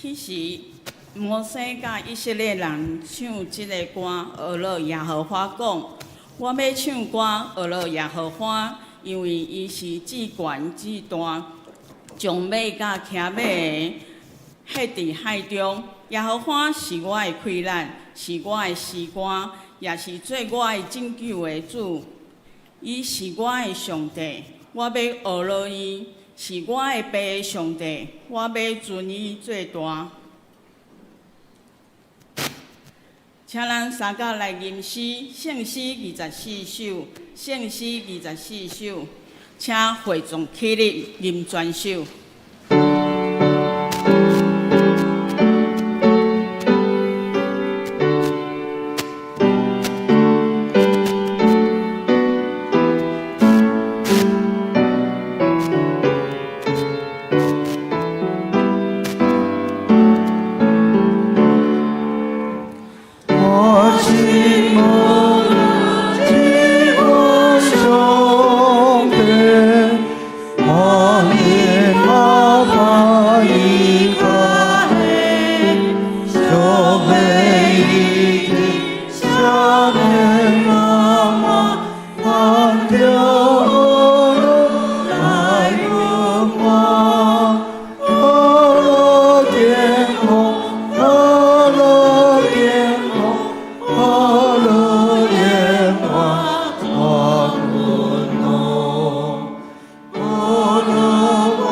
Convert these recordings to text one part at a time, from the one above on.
彼時，摩西佮以色列人唱這个歌，學樂耶和華講：我欲唱歌，學樂耶和華，因為伊是至懸至大，將馬佮騎馬的歇佇海中。耶和華是我的氣力，是我的詩歌，也是做我的拯救的主。伊是我的上帝，我欲學樂伊；是我的爸的上帝，我欲尊伊做大。請咱三甲來吟詩，聖詩24首，聖詩24首，請會眾起立吟全首。我心無只我上帝，我的阿爸伊家的，上帝伊的下面阿媽，咱就來問我，阿羅天空，阿羅天空，阿羅天我我尊榮，阿羅我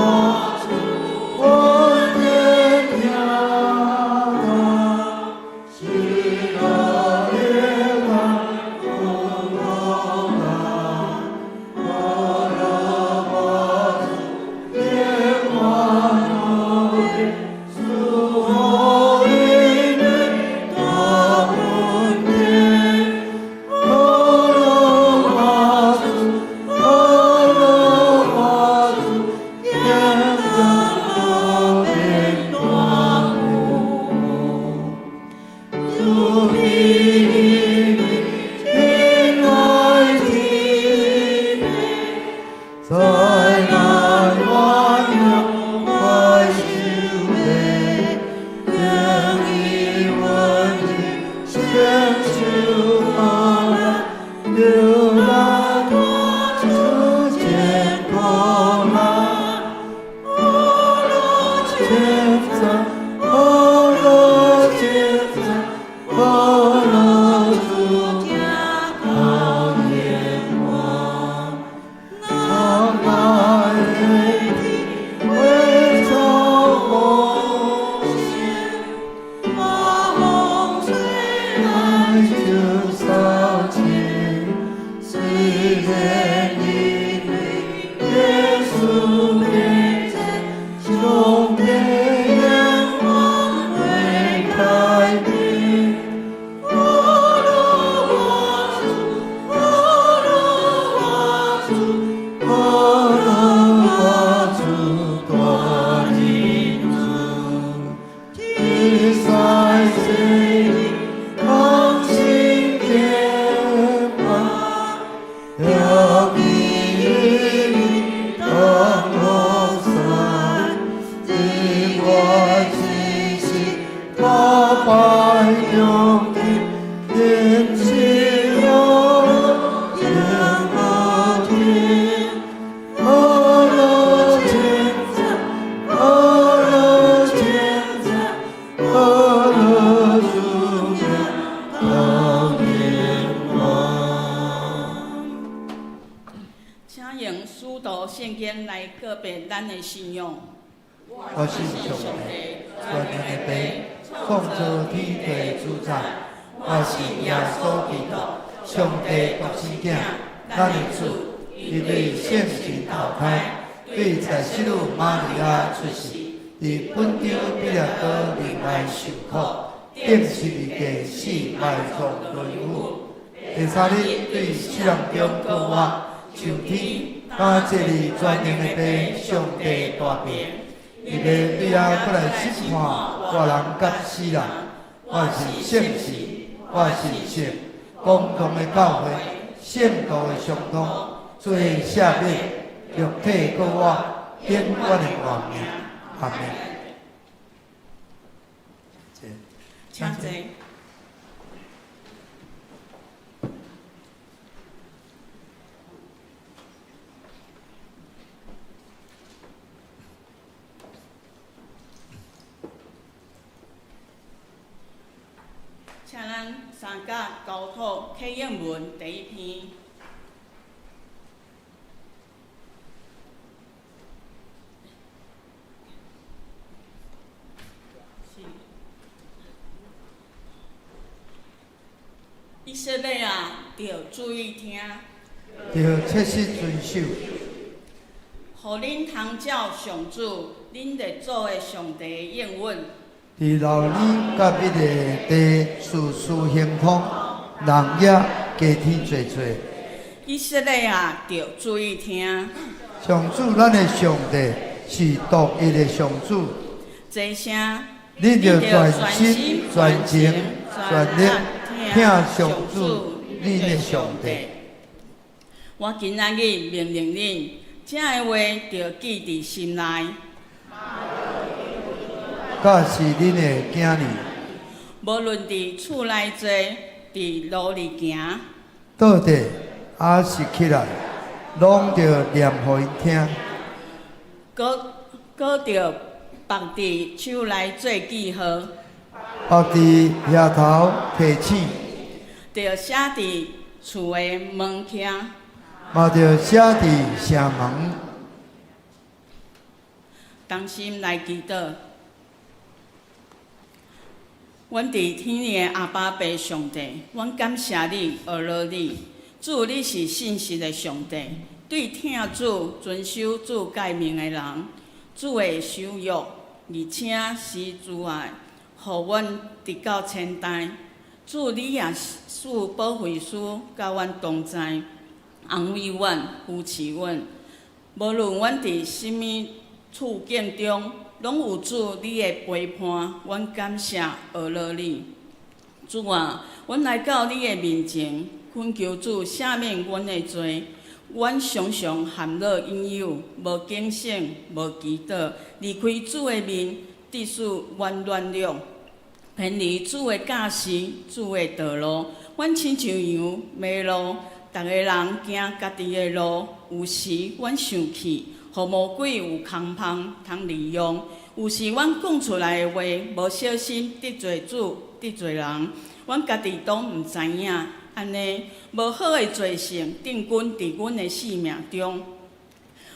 主我天聽他，是那耶和華我阿羅我主耶和華主我的大恩典，阿羅我主阿羅我主耶和華的大主比你親愛的在那萬有快修的，願意問你先求他來，留那多主見過來，阿羅千載，阿羅千載，阿羅主高耶和華。那愛的為草奉獻，風吹來就掃盡，雖然因為耶穌變上帝眼光會改變。阿羅我主，阿羅我主，阿羅我主大恩主，天使聖靈同心敬拜，要比你當我山，你我只是大拜中的天使哦，天我天，阿羅千載，阿羅千載，阿羅主名高耶和華。請用使徒聖經來告別咱的信仰。我信上帝，全能的父，創造天地主宰。我信耶穌基督，上帝獨生囝，咱的主，伊對聖神投胎，對在聖女瑪利亞出世，佇本丟彼拉多忍耐受苦，釘十字架死埋葬落府。第三日對死人中復活，上天，加坐佇全能的父上帝大爿。伊欲對遐閣來審判活人佮死人。我信聖神，我信聖公同的教會，聖徒的相通，罪赦免，肉體復活，永遠的活命。阿門。請坐。請咱三甲交託啟應文第一篇。是。以色列啊，著注意聽。著切實遵守。予恁通照上主恁列祖的上帝的應允。佇流尼佮彼个地事事亨通，人也加添濟濟。以色列啊，著注意聽。上主咱的上帝是獨一的上主。這聲，恁著全心、全情、全力疼上主恁的上帝。我今仔日命令恁，這个話著記佇心內。佮是恁的囝兒，無論佇厝內坐，佇路裡行，倒佇抑是起來，攏著念予𪜶聽。閣閣著縛佇手內做記號，縛佇額頭提醒，著寫佇厝的門徛，嘛著寫佇城門。同心來祈禱。阮佇天的阿爸父上帝，阮感謝你，阿羅你，主你是信實的上帝，對疼主、遵守主誡命的人，主會守約，而且施慈愛，予阮直到千代。主你也賜保惠師佮阮同在，安慰阮、扶持阮。無論阮佇啥物處境中，攏有主你的陪伴，阮感謝阿羅你。主啊，阮來到你的面前，懇求主赦免阮的罪。阮常常陷落引誘，無警醒，無祈禱，離開主的面，致使阮軟弱，偏離主的教示、主的道路。阮親像羊迷路，逐个人行家己的路。有時阮生氣，予魔鬼有空縫通利用；有時阮講出來的話無小心得罪主、得罪人，阮家己都毋知影。按呢，無好的罪性定根佇阮的生命中。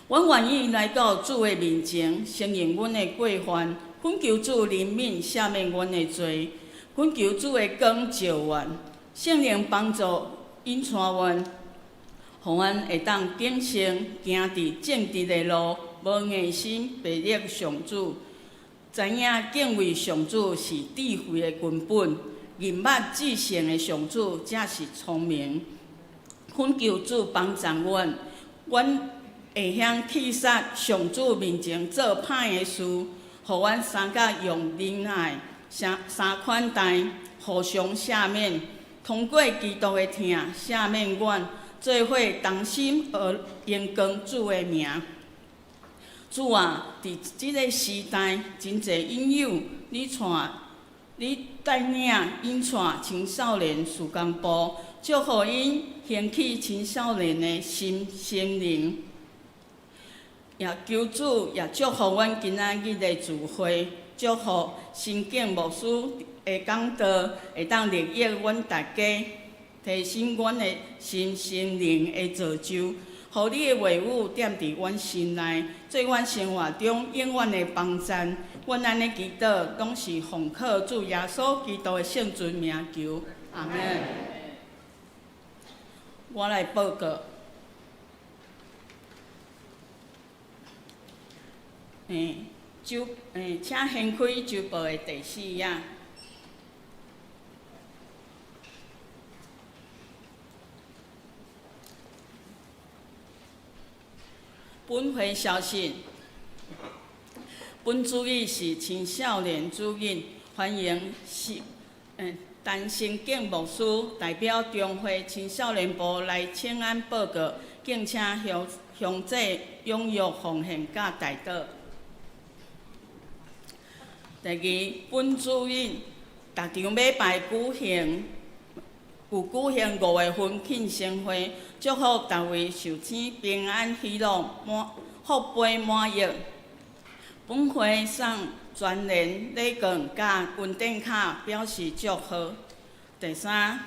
阮願意來到主的面前，承認阮的過犯，懇求主憐憫赦免阮的罪，懇求主的光照阮，聖靈幫助引帶阮，予阮會當謹慎行佇正直的路，無硬心悖逆上主。知影敬畏上主是智慧的根本，認捌至聖的上主才是聰明。懇求主幫助阮，阮會曉棄殺上主面前做歹的事，予阮三甲用忍耐、三三款待，互相赦免，通過基督的疼赦免阮，做伙同心學榮光主的名。主啊，佇這个時代，真濟引誘，你帶你帶領引帶青少年事工部，祝福𪜶興起青少年的心心靈。也求主也祝福阮今仔日的聚會，祝福新景牧師的講道會當利益阮大家，提升阮的心心靈的造就，予你的話語踮佇阮心內，做阮生活中永遠的幫贊。阮按呢祈禱，攏是奉靠主耶穌基督的聖尊名求，阿們。我來報告。週請掀開週報的第四頁。本會消息，本主日是青少年主日，歡迎是陳成景牧師代表中會青少年部來請安報告，敬請鄉鄉長踴躍奉獻佮代禱。第二，本主日逐場禮拜舉行，有舉行五月份慶生會，祝福逐位壽星平安喜樂，滿福杯滿溢。本會送全聯禮券佮溫典卡表示祝賀。第三，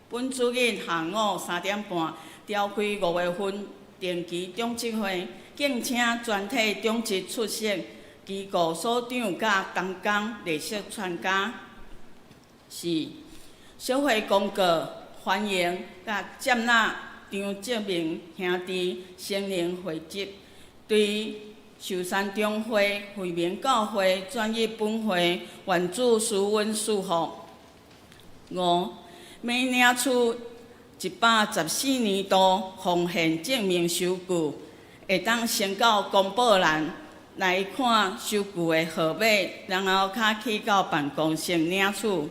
本主日下午3點半召開五月份定期長執會，敬請全體長執出席，機構所長佮同工列席參加。四，小會公告歡迎佮接納張哲明兄弟成人會籍，對壽山中會惠民教會轉入本會，願主賜恩賜福。五，欲領取114年度奉獻證明收據，會當先到公報欄來看收據的號碼，然後較去到辦公室領取。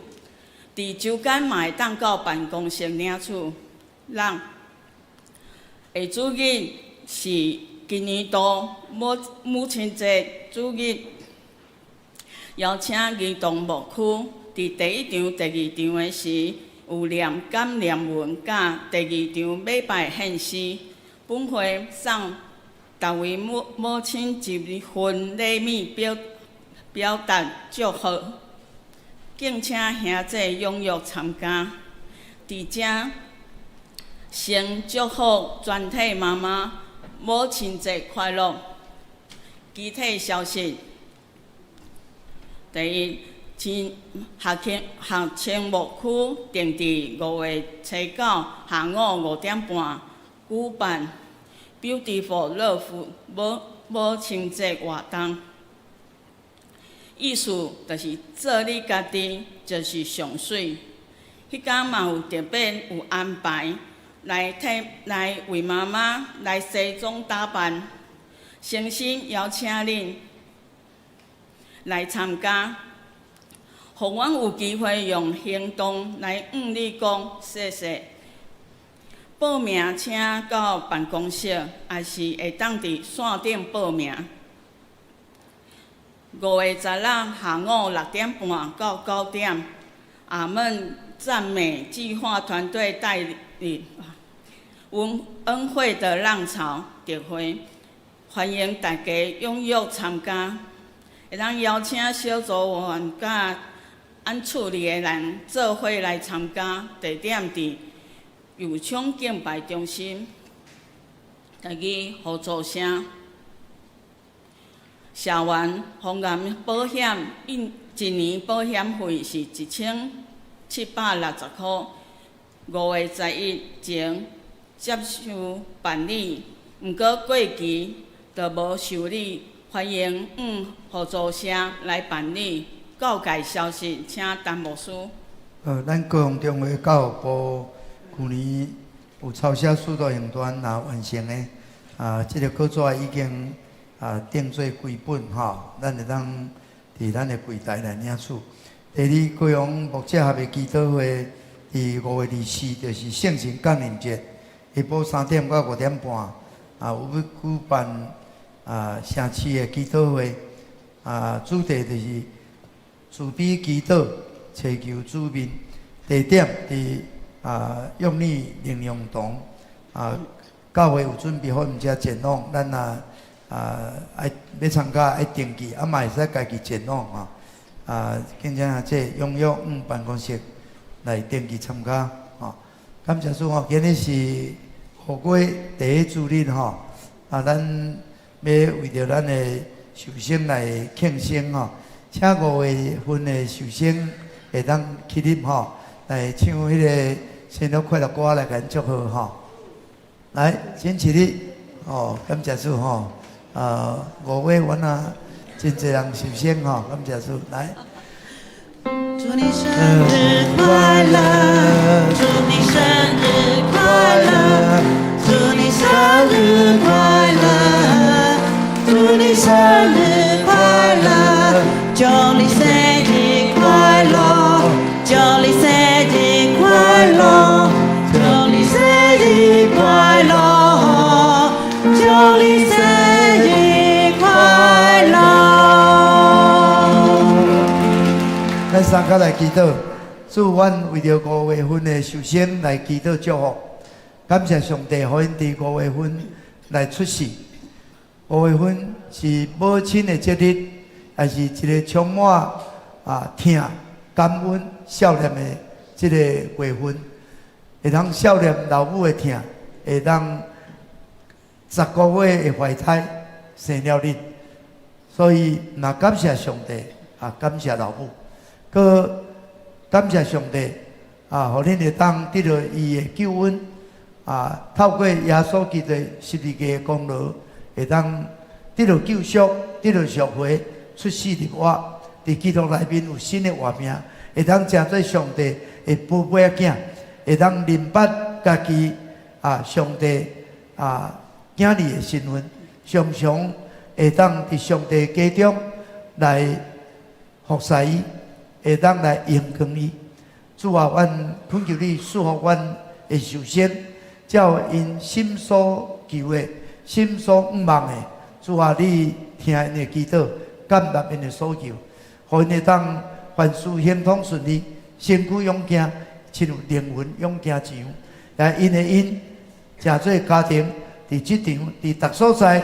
佇週間嘛會當到辦公室領取。六，下主日是今年度母親節主日，邀請兒童牧區佇第一場、第二場的時有念感念文，佮第二場禮拜獻詩。本會送逐位母親一份禮物表達祝賀，敬請兄弟踴躍參加。佇遮先祝福全體媽媽母親節快樂。具體消息：第一，請學青牧區定佇5月初9下午5點半舉辦 Beautiful Love 母親節活動。意思就是做你家己就是上媠。彼工嘛有特別有安排來替來為媽媽來西裝打扮，誠心邀請恁來參加，予阮有機會用行動來向你講謝謝。報名請到辦公室，抑是會當佇線頂報名。5月16下午6點半到9點，阿門讚美計劃團隊帶領恩惠的浪潮特會，歡迎大家踴躍參加。會當邀請小組員佮按處理的人做伙來參加。地點佇右昌敬拜中心。第二，互助聲。社員防癌保險一年保險費是1760箍。5月11前接受辦理，毋過過期就無受理。歡迎向互助社來辦理。告解消息，請陳牧師。咱高雄中會教育部去年有抄寫《使徒行傳》啊完成的，啊，這個稿紙已經啊訂做幾本吼，咱會當佇咱的櫃台來領取。第二，高雄牧者合的祈禱會，佇5月24，就是聖神降臨節，下晡3點到5點半，啊，有欲舉辦啊城市的祈禱會，啊，主題就是慈悲祈禱，尋求主面。地點佇啊用力靈糧堂，啊，教會有準備好毋才前往，咱若啊愛欲參加愛登記，啊嘛會使家己前往吼。啊，敬請這踴躍往辦公室來登記參加吼。感謝主吼，今日是五月第一主日吼，啊，咱欲為著咱的壽星來慶生吼，請五月份的壽星會當起立吼，來唱彼个生日快樂歌來共𪜶祝賀吼。來，請起立，哦，感謝主吼，啊，五月份啊，真濟人壽星吼，感謝主，來。祝你生日快樂，祝你生日快樂，祝你生日快樂，祝你生日快樂，祝你生日快樂，祝你生日快樂，祝你生日快樂，祝你生日快樂。來，咱三跤來祈禱，主，阮為著五月份的壽星來祈禱祝福，感謝上帝，予𪜶佇五月份來出世。五月份是母親的節日，也是一个充滿疼、感恩、孝念的這个月份，會當孝念老母的疼，會當10個月的懷胎生了恁，所以若感謝上帝啊，感謝老母，閣感謝上帝啊，予恁會當得著伊的救恩啊，透過耶穌基督十字架的功勞，會當得著救贖，得著贖回，出死入活，佇基督內面有新的活命，會當成做上帝的寶貝仔囝，會當認捌家己啊，上帝啊囝兒的身份，常常會當佇上帝家中來服侍伊，會當來榮光伊。主啊，阮懇求你賜福阮的壽星，照𪜶心所求的、心所向望的，主啊，你聽𪜶的祈禱，感答𪜶的所求，予𪜶會當凡事亨通順利，身軀勇健，親像靈魂勇健一樣。來，𪜶的𪜶成做家庭，佇職場、佇逐所在，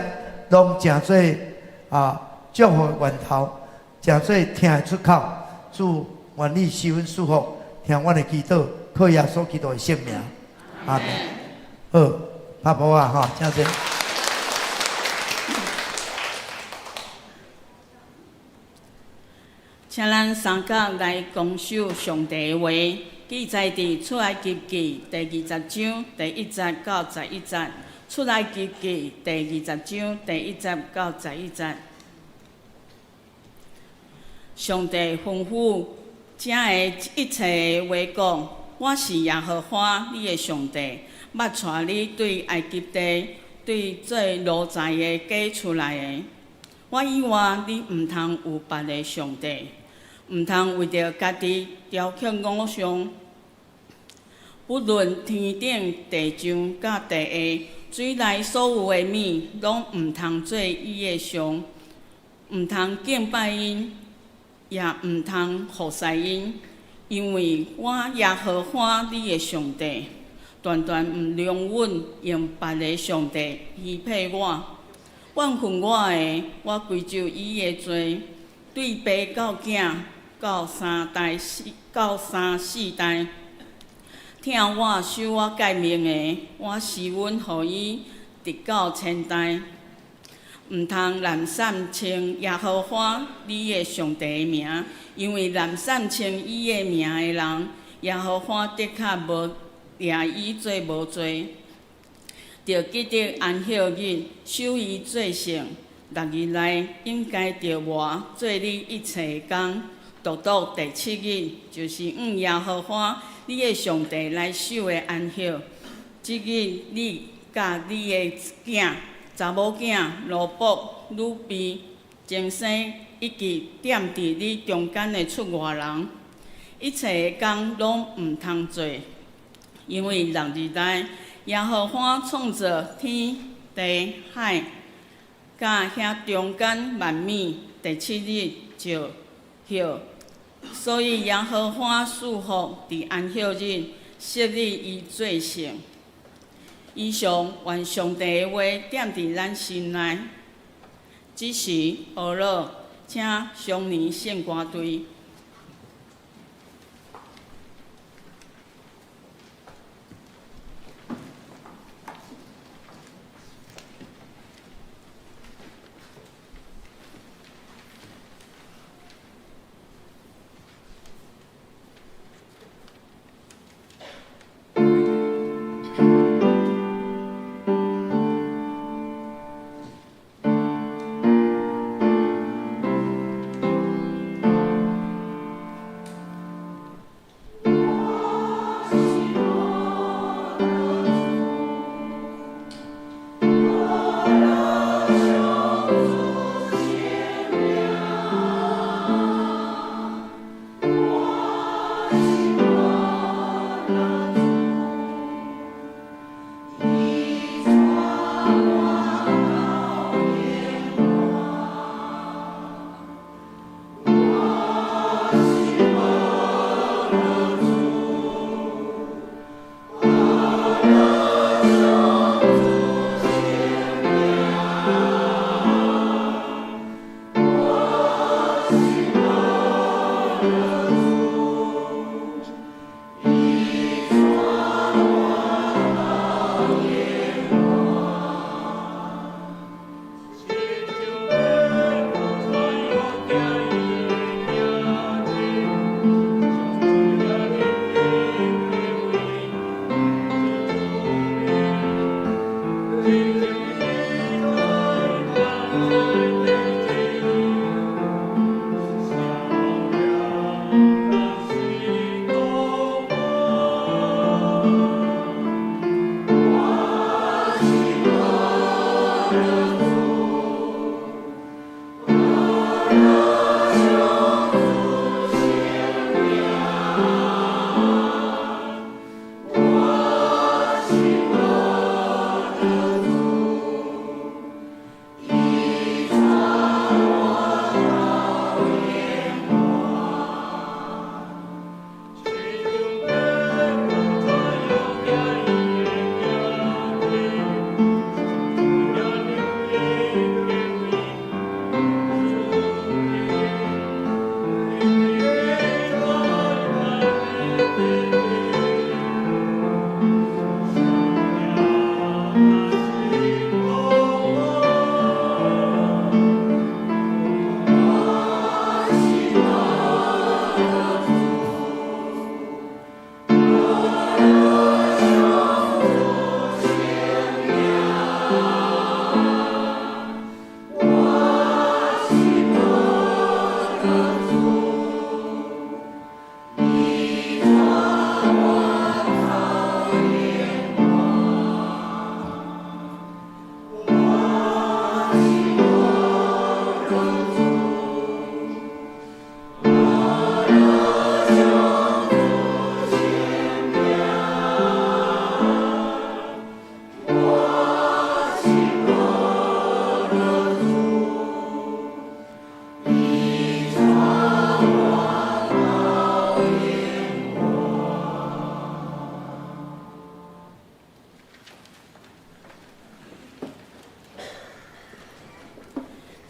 攏成做祝福的源頭，成做疼的出口。主，願你施恩賜福，聽阮的祈禱，靠耶穌基督的聖名，阿們。好，拍噗仔吼，請坐。請咱三甲來公守上帝的話，記載佇出埃及記第20章第1節到11節。出埃及記第二十章第1節到11節。上帝吩咐遮的一切的話講：我是耶和華你的上帝，捌帶你對埃及地，對做奴才的家出來的。我以外，你毋通有別个上帝，毋通為著家己雕刻偶像。不論天頂、地上佮地下，水內所有的物，攏毋通做伊的像，毋通敬拜𪜶，也毋通服侍𪜶，因為我耶和華你的上帝，斷斷毋容允用別个上帝欺騙我。怨恨我的，我歸咎伊的罪，對爸到囝到三代四到三四代。疼我守我誡命的，我施恩予伊，直到千代。毋通濫訕稱耶和華你的上帝的名，因為濫訕稱伊的名的人，耶和華的確無掠伊做無罪。著記得安息日，守伊做聖。六日內應該著活做你一切的工，獨獨第七日就是向耶和華你的上帝來守的安息。這日你佮你的囝、查某囝、奴僕、女婢、終生以及踮佇你中間的出外人，一切的工攏毋通做，因為六日內耶和華創造天地海，佮遐中間萬物，第七日就歇。所以耶和華賜福佇安息日，設立伊做聖。以上願上帝的話踮佇咱心內。這時，呵咾，請雙年聖歌隊。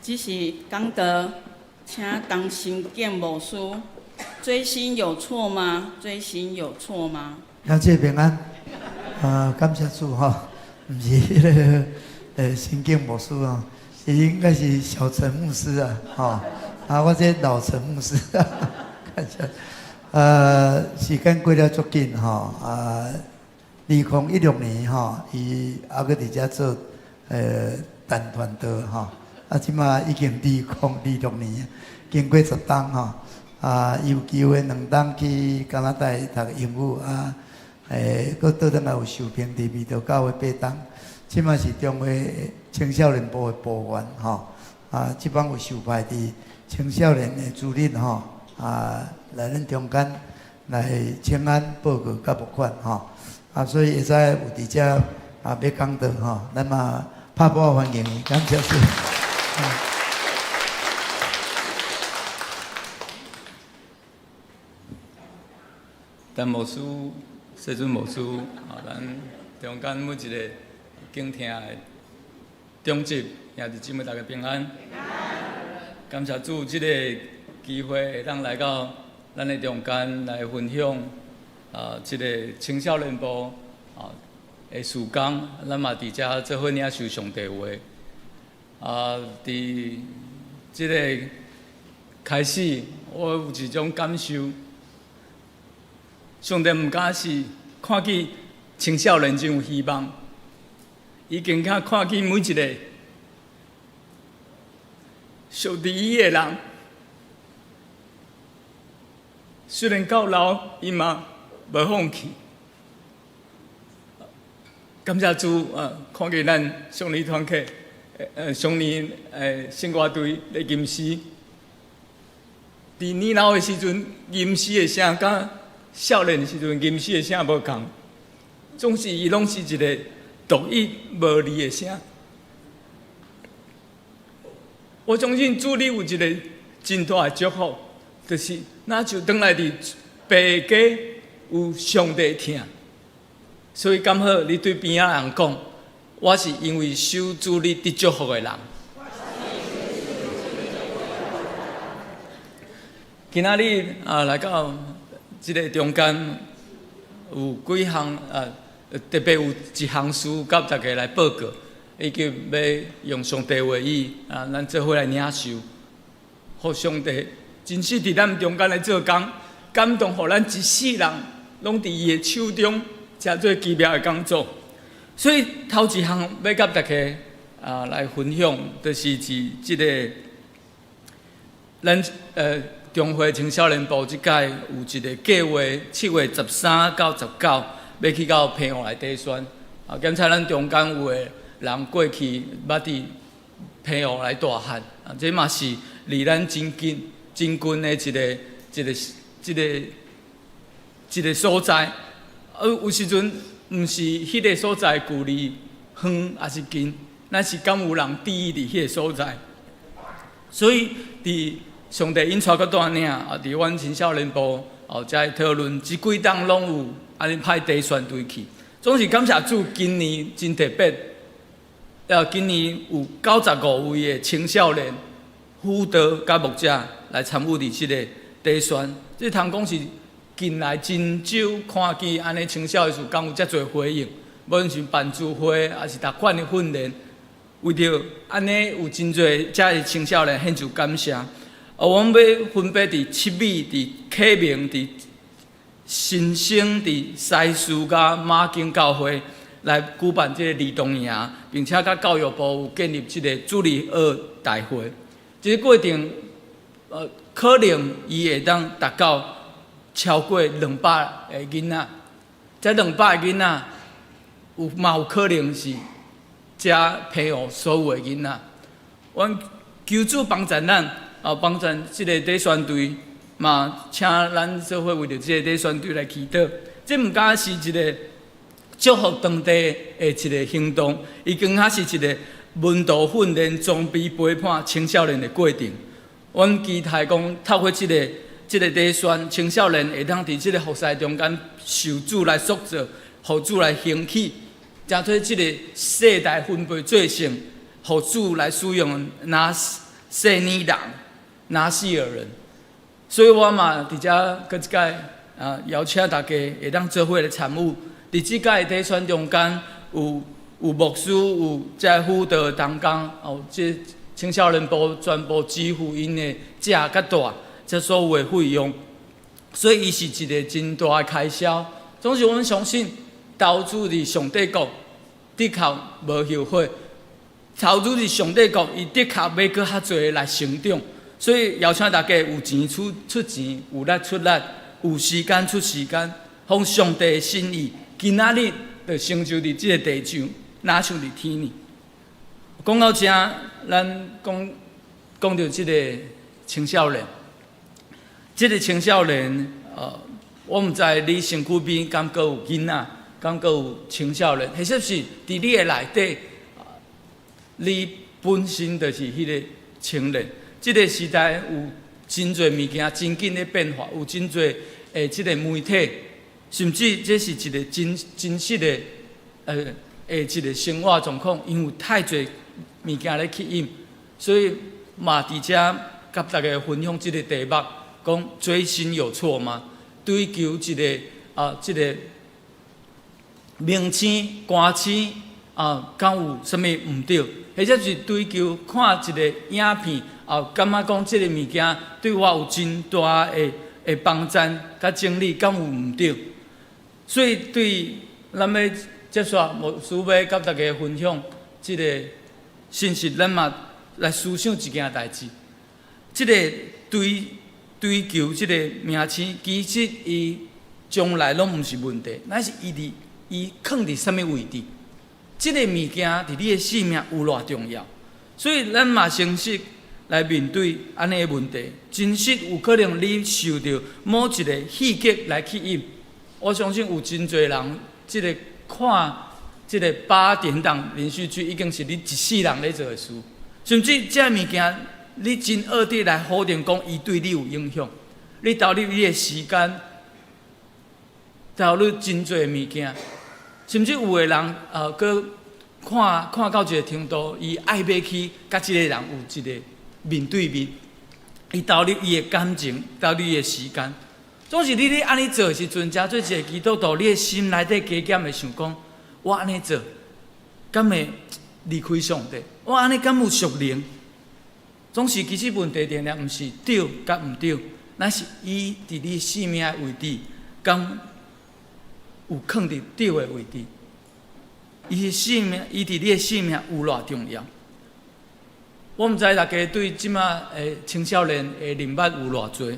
這是講道，請陳心健牧師。追星有錯嗎？追星有錯嗎？感謝平安，啊，感謝主吼，毋是彼个新健牧師哦，伊應該是小陳牧師啊，吼，啊，我這老陳牧師，感謝。時間過了足緊吼，啊，2016年吼，伊猶閣佇遮做陳傳道吼，啊，這馬已經2026年，經過10冬吼，啊，伊有機會2冬去加拿大讀英語啊，閣倒轉來有受聘佇美道教會8冬，這馬是中會青少年部的部員吼，啊，這擺有受派佇青少年的主任吼，啊，來咱中間來請安報告佮募款吼，啊，所以會使有佇遮啊欲講道吼，咱嘛拍鼓歡迎伊，感謝主。陳牧師、世尊牧師，啊，咱中間每一个傾聽的長執兄弟姊妹，大家平安。感謝主，這個機會會當來到咱的中間來分享啊，這个青少年部啊的事工，咱嘛佇遮做伙領受上帝話。啊，佇這个開始，我有一種感受，上帝毋敢是看見青少年真有希望，伊更較看見每一個屬佇伊的人，雖然到老，伊嘛無放棄。感謝主啊！看見咱少年團契，少年聖歌隊咧吟詩，佇年老的時陣吟詩的聲，佮少年的時陣吟詩的聲無仝，總是伊攏是一个獨一無二的聲。我相信主你有一个真大的祝福，就是若像轉來佇父家有上帝疼，所以敢好你對邊仔人講，我是因為受主你得祝福的人。今仔日啊，來到這个中間，有幾項啊，特別有一項事，佮大家來報告，以及欲用上帝話語啊，咱做伙來領受，予上帝真實佇咱中間來做工，感動予咱一世人攏佇伊的手中，誠做奇妙的工作。所以頭一項欲佮大家啊來分享，就是佇這个咱中會青少年部這屆有一个計劃，7月13到19，欲去到澎湖來短宣。啊，檢查咱中間有的人過去捌佇澎湖來大漢，啊，這嘛是離咱真近、真近的一个所在。啊，有時陣毋是彼个所在距離遠抑是近，咱是敢有人佇佇彼个所在。所以佇上帝引帶閣帶領，啊，佇阮青少年部哦，遮討論，這幾冬攏有按呢派短宣隊去。總是感謝主，今年真特別，啊，今年有95位的青少年輔導佮牧者來參與佇這个短宣。這通講是近來真少看見按呢青少年事工有遮濟回應，無論是辦聚會，抑是逐款的訓練，為著按呢有真濟遮的青少年獻上感謝。啊，阮欲分別佇七美、佇啟明、佇新生、佇西嶼佮馬經教會來舉辦這個兒童營，並且佮教育部有建立這個主日學大會。這個過程，可能伊會當達到超過200個囡仔，這兩百個囡仔有嘛有可能是遮澎湖所有的囡仔。阮求主幫助咱，啊，幫助這個短宣隊，嘛，請咱做伙為著這個短宣隊來祈禱。這毋敢是一個祝福當地的一個行動，伊更較是一個門徒訓練、裝備陪伴青少年的過程。阮期待講，透過這個短宣，青少年會當佇這個服侍中間受主來塑造，予主來興起，成做這個世代分別做聖，予主來使用拿細耳人、拿細耳人。所以我嘛佇遮閣一擺啊，邀請大家會當做伙來參與。佇這擺的短宣中間，有牧師，有這輔導同工，哦，這青少年部全部支付𪜶的食佮住，這所有的費用，所以伊是一個真大的開銷。總是阮相信，投資佇上帝國，的確無後悔；投資佇上帝國，伊的確欲閣較濟來成長。所以邀請大家有錢出出錢，有力出力，有時間出時間，奉上帝的心意，今仔日就成就佇這個地上，若像佇天呢。講到遮，咱講講著這個青少年，這個青少年，我毋知你身軀邊敢閣有囡仔，敢閣有青少年，或者是佇你的內底，你本身就是彼個青年。這個時代有真濟物件真緊咧變化，有真濟的這個媒體，甚至這是一個真真實的一個生活狀況，因為太濟物件咧吸引，所以嘛佇遮佮大家分享這個題目，講追星有錯嗎？追求一個啊，這個明星歌星啊，敢有啥物毋對？或者是追求看一個影片啊，感覺講這個物件對我有真大的的幫助佮整理，敢有毋對？所以對咱欲接續牧師欲佮大家分享這個信息，咱嘛來思想一件代誌。這個追求這個明星，其實伊將來攏毋是問題，乃是伊佇伊囥佇啥物位置？這個物件佇你的生命有偌重要？所以咱嘛誠實來面對按呢的問題。真實有可能你受著某一個戲劇來吸引。我相信有真濟人，這個看這個八點檔連續劇，已經是你一世人咧做的事。甚至這物件，你真惡地來否定講，伊對你有影響。你投入你的時間，投入真濟物件，甚至有的人，閣看看到一個程度，伊愛欲去佮這個人有一個面對面，伊投入伊的感情，投入伊的時間。總是你咧按呢做的時陣，成做一個基督徒，你的心內底加減會想講：我按呢做，敢會離開上帝？我按呢敢有屬靈？總是其實問題定定毋是對佮毋對，乃是伊佇你生命的位置，敢有囥佇對的位置？伊的生命，伊佇你的生命有偌重要？我毋知大家對這馬的青少年的認捌有偌濟？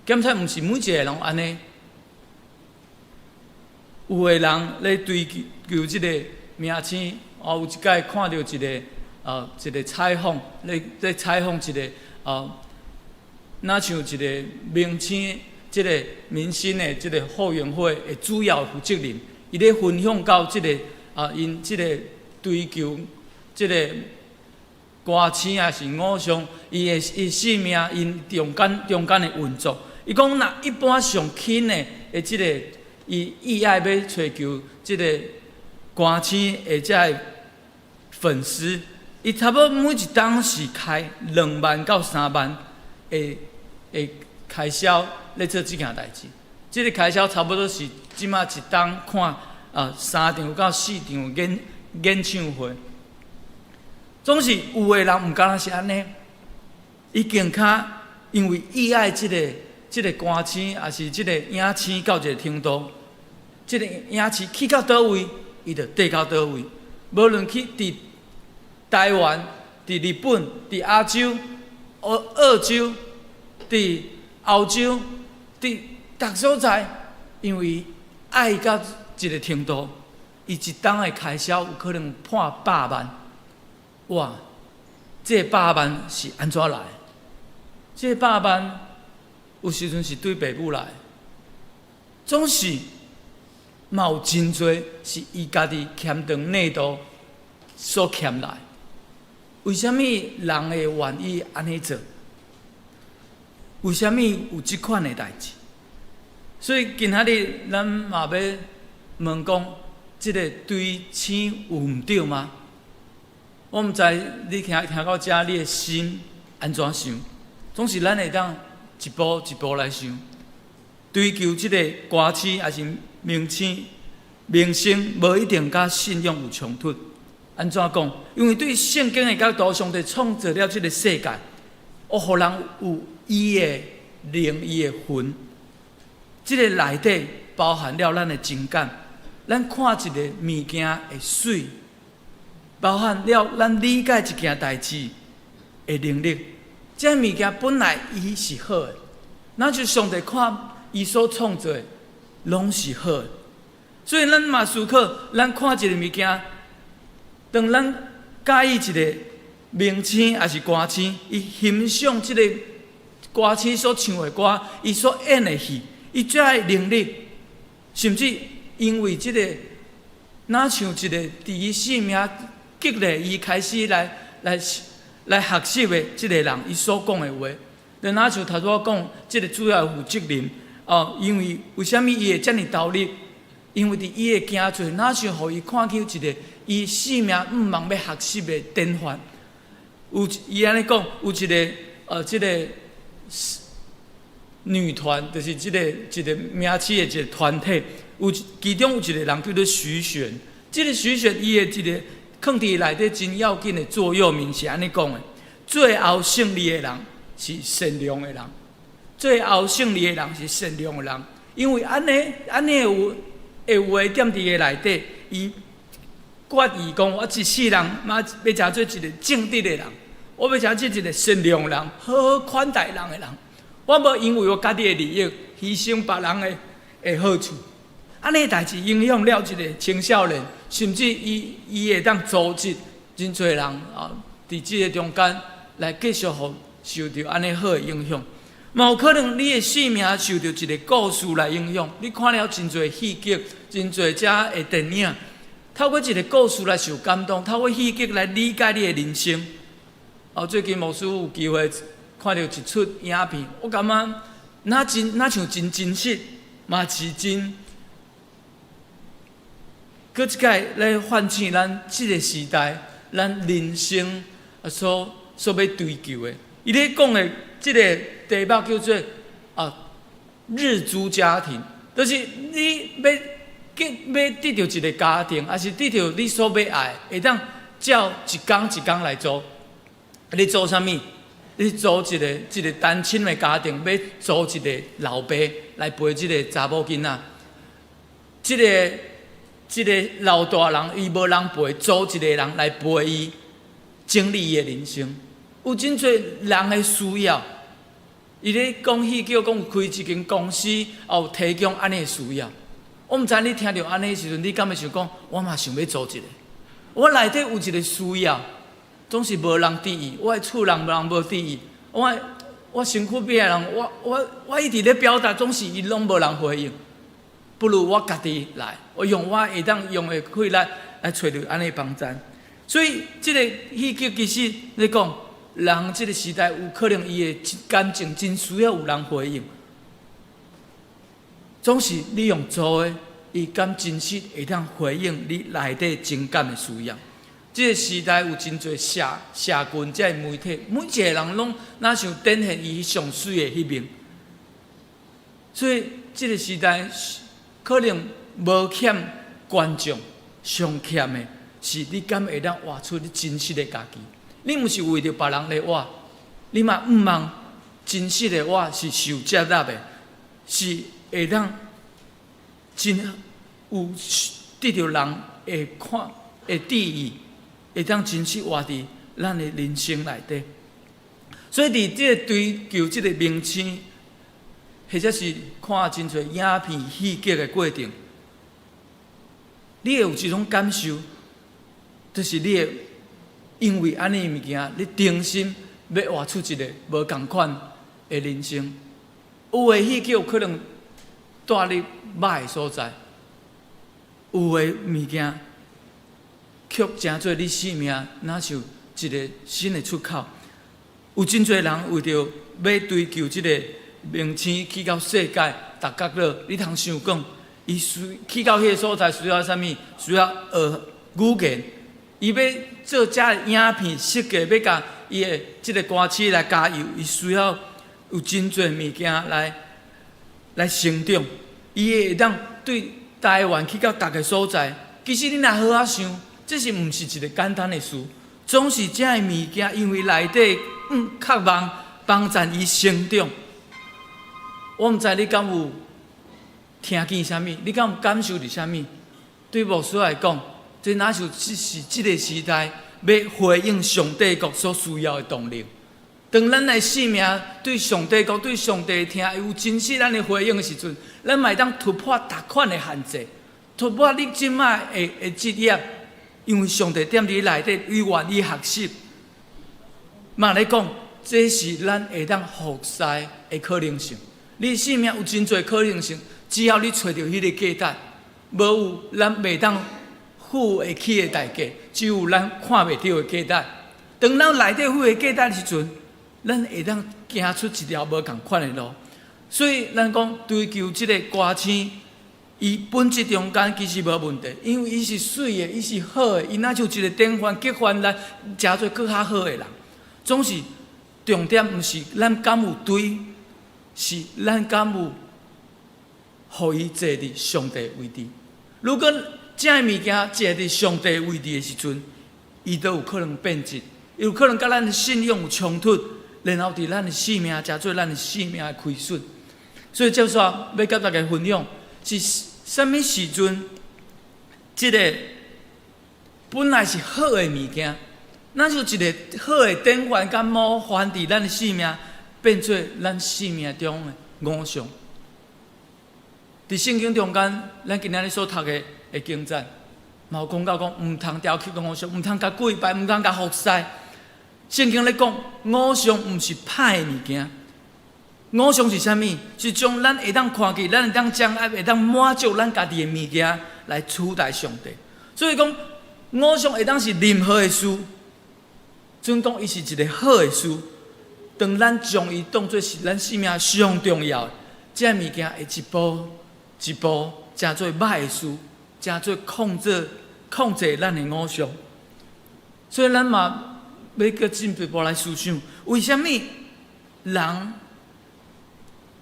檢查毋是每一個人按呢，有的人咧追求這個明星，我有一擺看著一個採訪，咧採訪一個啊，若像一個明星，這個明星的這個後援會的主要負責人，伊咧分享到這個啊，𪜶這個追求這個歌星抑是偶像，伊的伊生命，𪜶中間的運作。伊講若一般上輕的這個，伊意愛欲揣求這個歌星的這個粉絲，伊差不多每一冬是開2萬到3萬的開銷咧做這件代誌。這个開銷差不多是這馬一冬看三場到四場演唱會。總是有的人毋敢若是按呢，伊更較因為伊愛這个歌星，抑是這个影星到一个程度，這个影星去到佗位，伊就綴到佗位。無論去佇台灣、佇日本、佇亞洲、澳洲、佇歐洲、佇逐所在，因為愛到一个程度，伊一冬的開銷有可能破百萬。哇！這百萬是按怎來？這百萬有時陣是對爸母來，總是嘛有真濟是伊家己儉長內肚所儉來。為啥物人會願意按呢做？為啥物有這款的代誌？所以今仔日咱嘛欲問講，這个追星有毋對嗎？我毋知你聽聽到遮，你的心按怎想？總是咱會當一步一步來想，追求這个歌星抑是明星，明星無一定佮信仰有衝突。按怎講？因為對聖經的角度，上帝創造了這个世界，予人有伊的靈、伊的魂。這个內底包含了咱的情感，咱看一个物件會媠，包含了咱理解一件代誌的能力。這物件本來伊是好的，若就上帝看伊所創造的，攏是好的。所以咱嘛思考，咱看一個物件，當咱佮意一個明星抑是歌星，伊欣賞這个歌星所唱的歌，伊所演的戲，伊這个能力，甚至因為這個，若像一個佇伊生命激勵伊開始來學習的這个人，伊所講的話，就若像頭拄仔講，這个主要負責人哦，因為為啥物伊會遮爾投入？因為佇伊的行做，若像予伊看見一個伊生命向望欲學習的典範。有伊按呢講，有一个這个女團，就是這个一个名氣的一个團體，有其中有一個人叫做徐玄。這个徐玄伊的一个囥佇內底真要緊的座右銘是按呢講的：最後勝利的人是善良的人，最後勝利的人是善良的人，因為按呢按呢有的話踮佇伊內底，伊決意講：我一世人嘛欲成做一個正直的人，我欲成做一個善良的人，好好款待人的人。我無因為我家己的利益犧牲別人的好處。按呢代誌影響了一個青少年，甚至伊會當組織真濟人啊，佇這個中間來繼續予受著按呢好的影響。嘛有可能你的生命受著一個故事來影響，你看了真濟戲劇，真濟遮的電影，透過一個故事來受感動，透過戲劇來理解你的人生。哦，最近牧師有機會看著一齣影片，我感覺若真若像真真實，嘛是真。閣一擺來喚醒咱這个時代，咱人生所欲追求的。伊咧講的這个題目叫做日租家庭，就是你欲結欲得著一个家庭，抑是得著你所欲愛，會當照一工一工來租。你租啥物？你租一个一个單親的家庭，欲租一个老爸來陪這个查某囡仔。這个老大人伊無人陪，租一個人來陪伊整理伊的人生。有真濟人的需要，伊咧講戲叫講開一間公司，有提供按呢的需要。我毋知你聽著按呢時陣，你敢會想講，我嘛想欲租一个。我內底有一个需要，總是無人佇意，我的厝人無人無佇意，我身軀邊的人，我一直咧表達，總是伊攏無人回應。不如我家己來，我用我會當用的氣力來揣著按呢幫贊。所以，這个戲劇其實咧講，人這个時代有可能伊的感情真需要有人回應，總是你用租的，伊敢真實會當回應你內底情感的需要。這个時代有真濟社群這个媒體，每一个人攏若像展現伊上媠的彼面，所以。這个時代可能無欠觀眾，上欠的是你敢會當活出你真實的家己。你毋是為著別人來活，你嘛毋望真實的我是受接納的，是會當真有得著人的看的注意，會當真實活佇咱的人生內底。所以佇這个追求這个明星，或者是看真濟影片、戲劇的過程，你會有一種感受，就是你會因為按呢物件，你重新欲活出一个無仝款的人生。有的戲劇有可能帶你歹的所在，有的物件卻成做你生命若像一个新的出口。有真濟人為著欲追求這个明星去到世界逐角落，你通想講，伊需去到彼个所在需要啥物？需要學語言。伊欲做這影片設計，欲共伊的這个歌星來加油，伊需要有真濟物件來成長。伊會當對台灣去到逐个所在，其實你若好好想，這是毋是一个簡單的事？總是這个物件，因為內底渴望幫助伊成長。我毋知你敢有聽見啥物，你敢有感受著啥物？對牧師來講，這若像是這个時代欲回應上帝國所需要的動力。當咱的生命對上帝國、對上帝聽有真實咱的回應的時陣，咱嘛會當突破逐款的限制，突破你這擺的職業，因為上帝踮你內底，伊願意學習。嘛咧講，這是咱會當服侍的可能性。你生命有真濟可能性，只要你揣著彼个價值，無有咱袂當付會起的代價，只有咱看袂著的價值。當咱內底付的價值的時陣，咱會當行出一條無仝款的路。所以咱講追求這个歌星，伊本質中間其實無問題，因為伊是媠的，伊是好的，伊若像一个典範，激發咱成做閣較好的人。總是重點毋是咱敢有追，是咱敢有予伊坐佇上帝位置。如果這个物件坐佇上帝位置的時陣，伊都有可能變質，有可能佮咱的信仰有衝突，然後佇咱的生命成做咱的生命的虧損。所以接續欲佮大家分享是啥物時陣，這个本來是好的物件，若像一个好的典範佮模範佇咱的生命，變做咱生命中的偶像。佇聖經中間，咱今仔日所讀的經節，嘛有講到講，毋通雕刻偶像，毋通共跪拜，毋通共服侍。聖經咧講，偶像毋是歹的物件。偶像是啥物？是將咱會當看見、咱會當掌握、會當滿足咱家己的物件來取代上帝。所以講，偶像會當是任何的事，準講伊是一个好的事。當咱將伊當做是咱生命上重要的，這个物件會一步一步成做歹的事，成做控制咱的偶像。所以咱嘛欲閣進一步來思想，為啥物人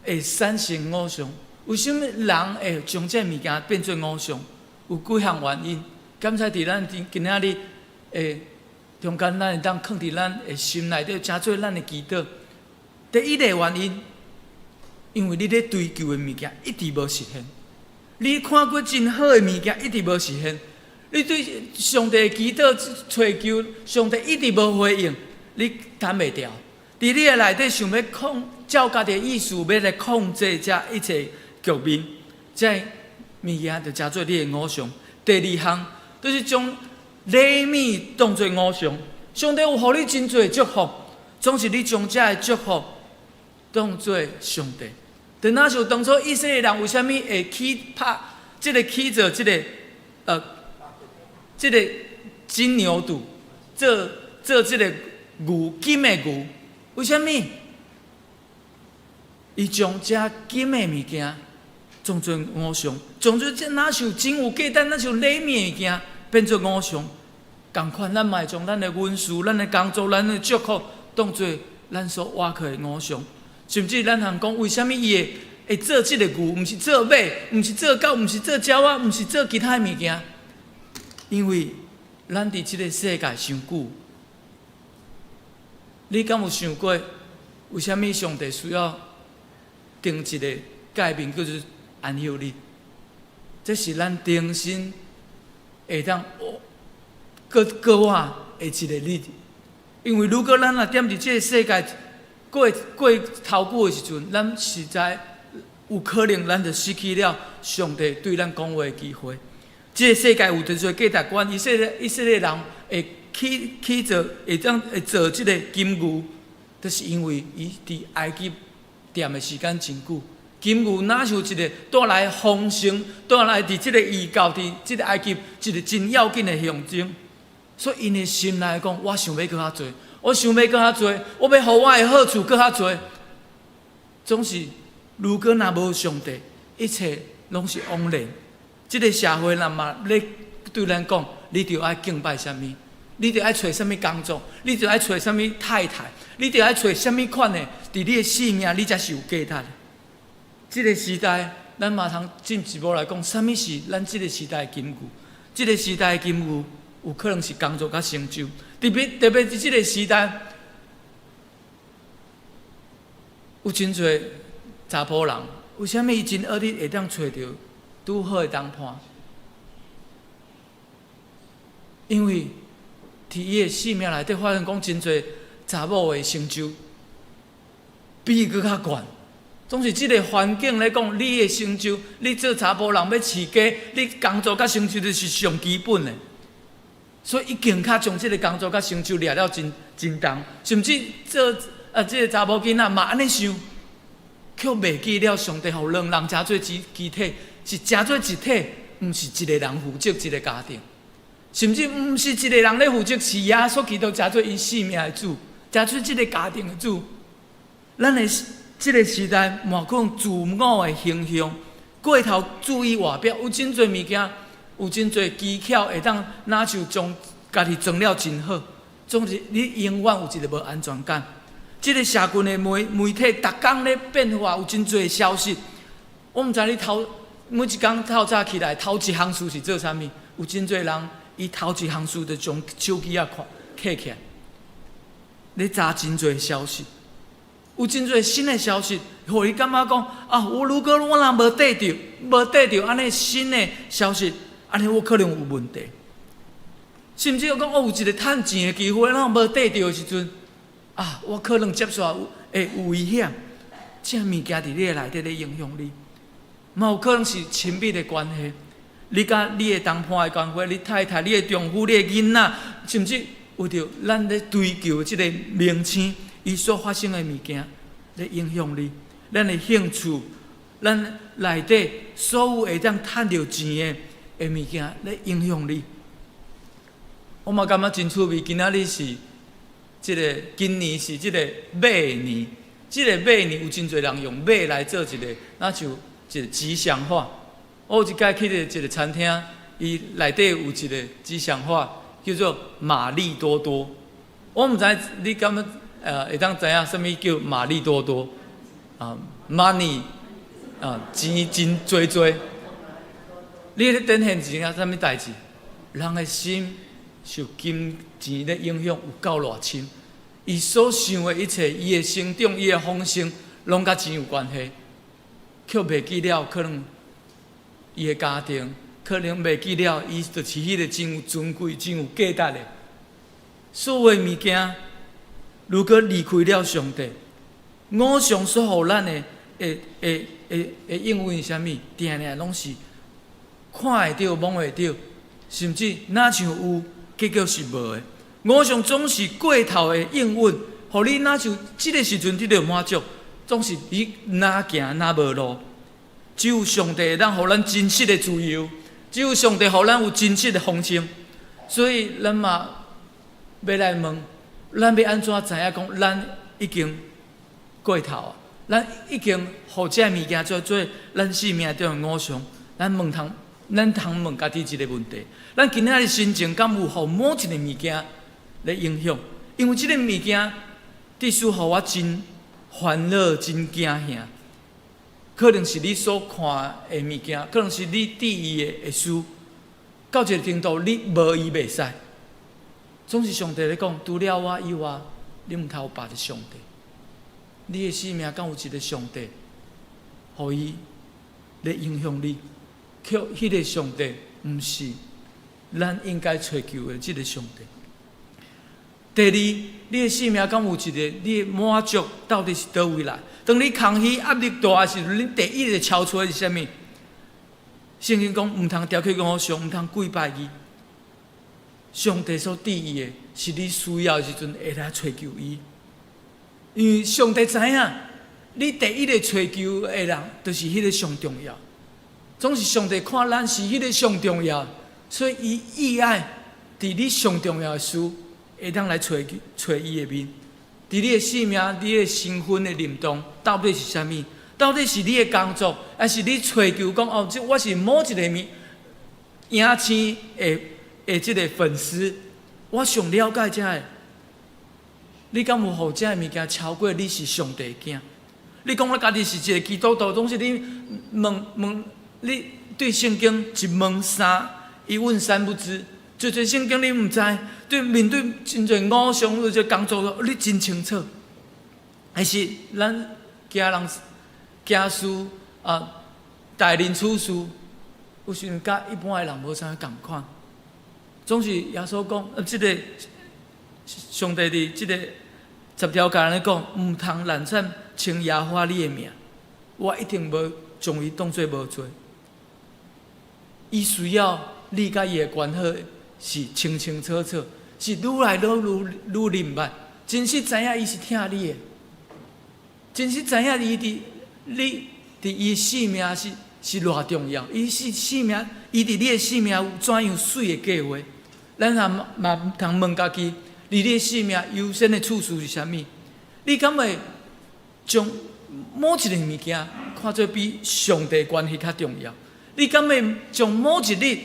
會產生偶像？為啥物人會將這个物件變做偶像？有幾項原因。敢使佇咱今仔日的中間，咱會當囥佇咱的心內底，成做咱的祈禱。第一個原因，因為你咧追求的物件一直無實現，你看過真好的物件一直無實現，你對上帝祈禱揣求，上帝一直無回應，你擋袂牢。佇你的內底想欲控，照家己的意思欲來控制這一切局面，這物件就成做你的偶像。第二項就是將禮物當做偶像。上帝有予你真濟祝福，總是你將這个祝福當做上帝。就若像當初以色列人為啥物會起拍這个起做這个金牛犢，做這个牛金的牛？為啥物？伊將這金的物件當做偶像，當做這若像真有價值、若像禮物的物件，變做偶像。仝款，咱嘛會將咱的恩賜、咱的工作、咱的祝福，當做咱所倚靠的偶像。甚至咱通講，為啥物伊會會做這個牛，毋是做馬，毋是做狗，毋是做鳥仔，毋是做其他的物件。因為咱佇這個世界傷久，你敢有想過，為啥物上帝需要定一個誡命叫做安息日？這是咱重新會當閣過活的一個日。因為如果咱若踮佇這個世界過過頭久的時陣，咱實在有可能咱就失去了上帝對咱講話的機會。這個世界有真濟價值觀，以色列人會起做會當會做這個金牛，就是因為伊佇埃及踮的時間真久。金牛若像一個帶來豐盛，帶來佇這個異教佇這個埃及一個真要緊的象徵。所以𪜶的心內講，我想欲閣較濟，我想欲閣較濟，我欲予我的好處閣較濟。總是，如果若無上帝，一切攏是枉然。這個社會若嘛咧對咱講，你著愛敬拜啥物？你著愛揣啥物工作？你著愛揣啥物太太？你著愛揣啥物款的？佇你的生命，你才是有價值的。這個時代，咱嘛通進一步來講，啥物是咱這個時代的金牛？這個時代的金牛，有可能是工作佮成就。特別特別佇這個時代，有真濟查埔人，為啥物伊真學日會當揣著拄好的同伴？因為佇伊的生命內底發現講真濟查某的成就比伊閣較懸。總是這個環境來講，你的成就，你做查埔人欲飼家，你工作佮成就就是上基本的。所以伊更較將這個工作佮成就掠了真真重，甚至做啊這個查某囡仔嘛按呢想，卻袂記了上帝予兩人成做一肢體，是成做一體，毋是一個人負責一個家庭，甚至毋是一個人咧負責，是耶穌基督成做𪜶生命的主，成做這個家庭的主。咱的這個時代，嘛可能自我的形象，過頭注意外表，有真濟物件，有真濟技巧會當若像將家己裝了真好，總是你永遠有一個無安全感。這個社群的媒體，逐工咧變化，有真濟消息。我毋知你頭每一工透早起來頭一項事是做啥物？有真濟人，伊頭一項事就將手機仔看揢起來，咧查真濟消息。有真濟新的消息，予伊感覺講啊，我如果我若無綴著，無綴著按呢新的消息，按呢我可能有問題。甚至有講，我有一個趁錢的機會，若無綴著的時陣，啊，我可能接煞有會有危險。這物件佇你的內底咧影響你，嘛有可能是親密的關係，你佮你的同伴的關係，你太太、你的丈夫、你的囡仔，甚至為著咱咧追求這個名聲，伊所發生的物件，咧影響你，咱的興趣，咱內底所有會當趁著錢的的物件，咧影響你。我嘛感覺真趣味，今仔日是這個今年是這個馬年，這個馬年有真濟人用馬來做一個，若像一個吉祥話。我有一擺去一個餐廳，伊內底有一個吉祥話，叫做瑪麗多多。我毋知你敢欲會當知影啥物叫瑪麗多多啊？Money 啊，錢真濟濟。你咧展現一件啥物代誌？人的心受金錢咧影響有夠偌深，伊所想的一切，伊的成長，伊的豐盛，攏佮錢有關係。卻袂記了，可能伊的家庭，可能袂記了，伊就是彼個真有尊貴、真有價值的。所有的物件，如果離開了上帝，偶像所予咱的、的、的、的、的應允是啥物？定定攏是看會著、摸會著，甚至若像有，結果是無的。偶像總是過頭的應允，予你若像這個時陣得著滿足，總是你若行若無路。只有上帝會當予咱真實的自由，只有上帝予咱有真實的豐盛。所以咱嘛欲來問，咱欲按怎知影講，咱已經過頭啊？咱已經予這物件做做咱生命中的偶像。咱問通，咱通問家己一個問題：咱今仔日心情敢有予某一個物件來影響？因為這個物件，致使予我真煩惱、真驚嚇。可能是你所看的物件，可能是你注意的事，到一个程度，你無伊袂使。總是上帝咧講，除了我以外，你毋通有別个上帝。你的生命敢有一个上帝，予伊咧影響你？卻彼个上帝毋是咱應該揣求的這个上帝。第二，你的生命敢有一个，你的滿足到底是佗位來？當你空虛壓力大的時陣，你第一个超出的是啥物？聖經講，毋通雕刻偶像，毋通跪拜伊。上帝所旨意的，是你需要的時陣會來揣求伊。因為上帝知影，你第一个揣求的人，就是彼个上重要。總是上帝看咱是彼个上重要，所以伊意愛佇你上重要的事，會當來揣揣伊的面。佇你的生命、你的身份的認同，到底是啥物？到底是你的工作，還是你揣求講哦？這我是某一個物影星的這個粉絲，我上了解這个。你敢有予這个物件超過你是上帝的囝？你講你家己是一個基督徒，總是你問問你對聖經一問三，一問三不知。濟濟聖經你毋知，對面對真濟偶像或者工作，你真清楚。還是咱行人行事啊，待人處事，有時陣佮一般的人無啥仝款。總是耶穌講，這个上帝佇這个十條誡咧講，毋通濫讖稱耶和華你的名，我一定無將伊當做無罪。伊需要你佮伊的關係是清清楚楚，是愈來愈愈愈明白。真實知影伊是疼你的，真實知影伊佇你佇伊生命是偌重要。伊是生命，伊佇你的生命有怎樣媠的計劃？咱也嘛通問家己，佇你的生命優先的次序是啥物？你敢會將某一個物件看做比上帝關係較重要？你敢會將某一日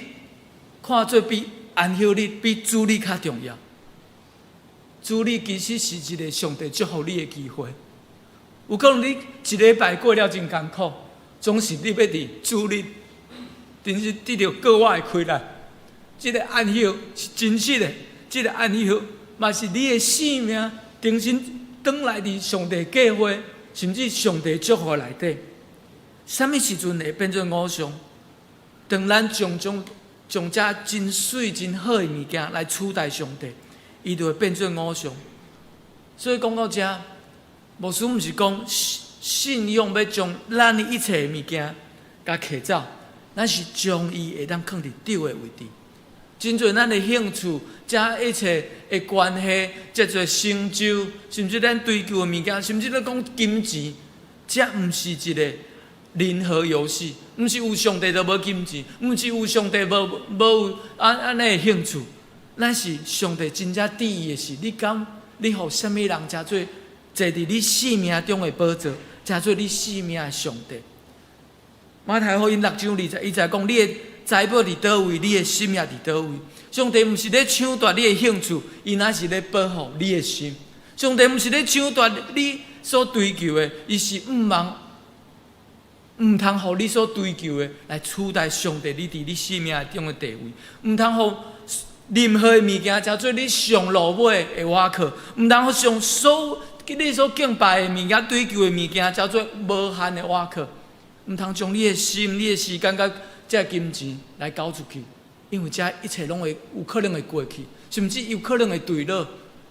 看做比安息日、比主日較重要？主日其實是一個上帝祝福你的機會。有可能你一禮拜過了真艱苦，總是你欲佇主日，真是得著格外的氣力。這个安息是真實的，這个安息嘛是你的生命重新轉來佇上帝計劃，甚至上帝祝福內底。啥物時陣會變做偶像？當咱將這真媠、真好的物件來取代上帝，伊就會變做偶像。所以講到這，牧師毋是講信仰欲將咱的一切的物件共揢走，咱是將伊會當囥佇對的位置。真濟咱的興趣，這一切的關係，這濟成就，甚至咱追求的物件，甚至咧講金錢，這毋是一個零和遊戲，毋是有上帝就無金錢，毋是有上帝無無有按按呢的興趣。咱是上帝真正注意的是，你敢你予啥物人成做坐佇你生命中的寶座，成做你生命的上帝。馬太福音六章二十一節講，你的財寶佇佗位，你的心也佇佗位。上帝毋是咧搶奪你的興趣，伊乃是咧保護你的心。上帝毋是咧搶奪你所追求的，伊是毋茫毋通予你所追求的來取代上帝你佇你生命中的地位，毋通予任何的物件成做你上落尾的倚靠，毋通予上所你所敬拜的物件、追求的物件，成做無限的倚靠。毋通將你的心、你的時間佮這金錢來交出去，因為這一切攏會有可能會過去，甚至有可能會墜落。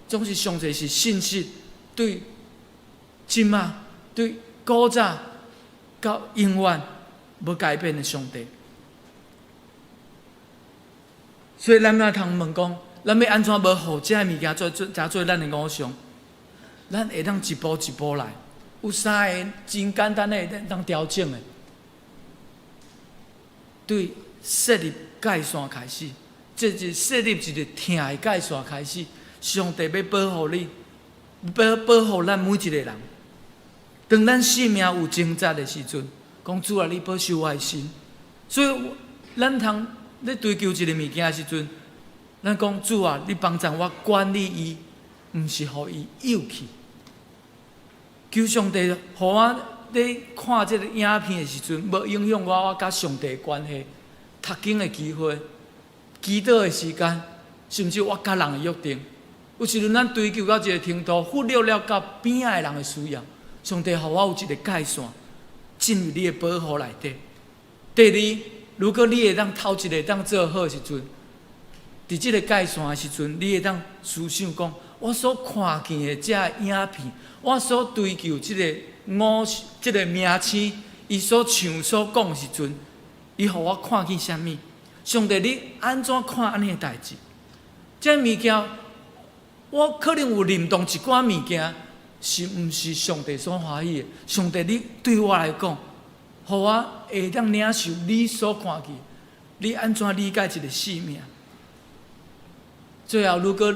總是上帝是信實，對這馬、對古早到永遠無改變的上帝。所以咱欲通問講，咱欲按怎無予這个物件做做成做咱的偶像？咱會當一步一步來，有三个真簡單的會當調整的。對設立界線開始，這是設立一个疼的界線開始。上帝欲保護你，保保護咱每一个人。當咱生命有掙扎的時陣，講主啊，你保守我的心。所以，咱通咧追求一个物件的時陣，咱講主啊，你幫助我管理伊，毋是予伊幼去。求上帝予我咧看這个影片的時陣，無影響我佮上帝的關係、讀經的機會、祈禱的時間，甚至我佮人的約定。有時陣咱追求到一个程度，忽略了佮邊仔的人的需要。上帝予我有一个界線，進入你的保護內底。第二，如果你會當頭一个當做好的時陣，佇這个界線的時陣，你會當思想講，我所看見的這个影片，我所追求這个偶這个明星，伊所唱所講的時陣，伊予我看見啥物？上帝，你按怎看按呢的代誌？這个物件，我可能有認同一寡物件，是毋是上帝所歡喜的？上帝，你對我來講，予我會當領受你所看見，你按怎理解一个生命？最後，如果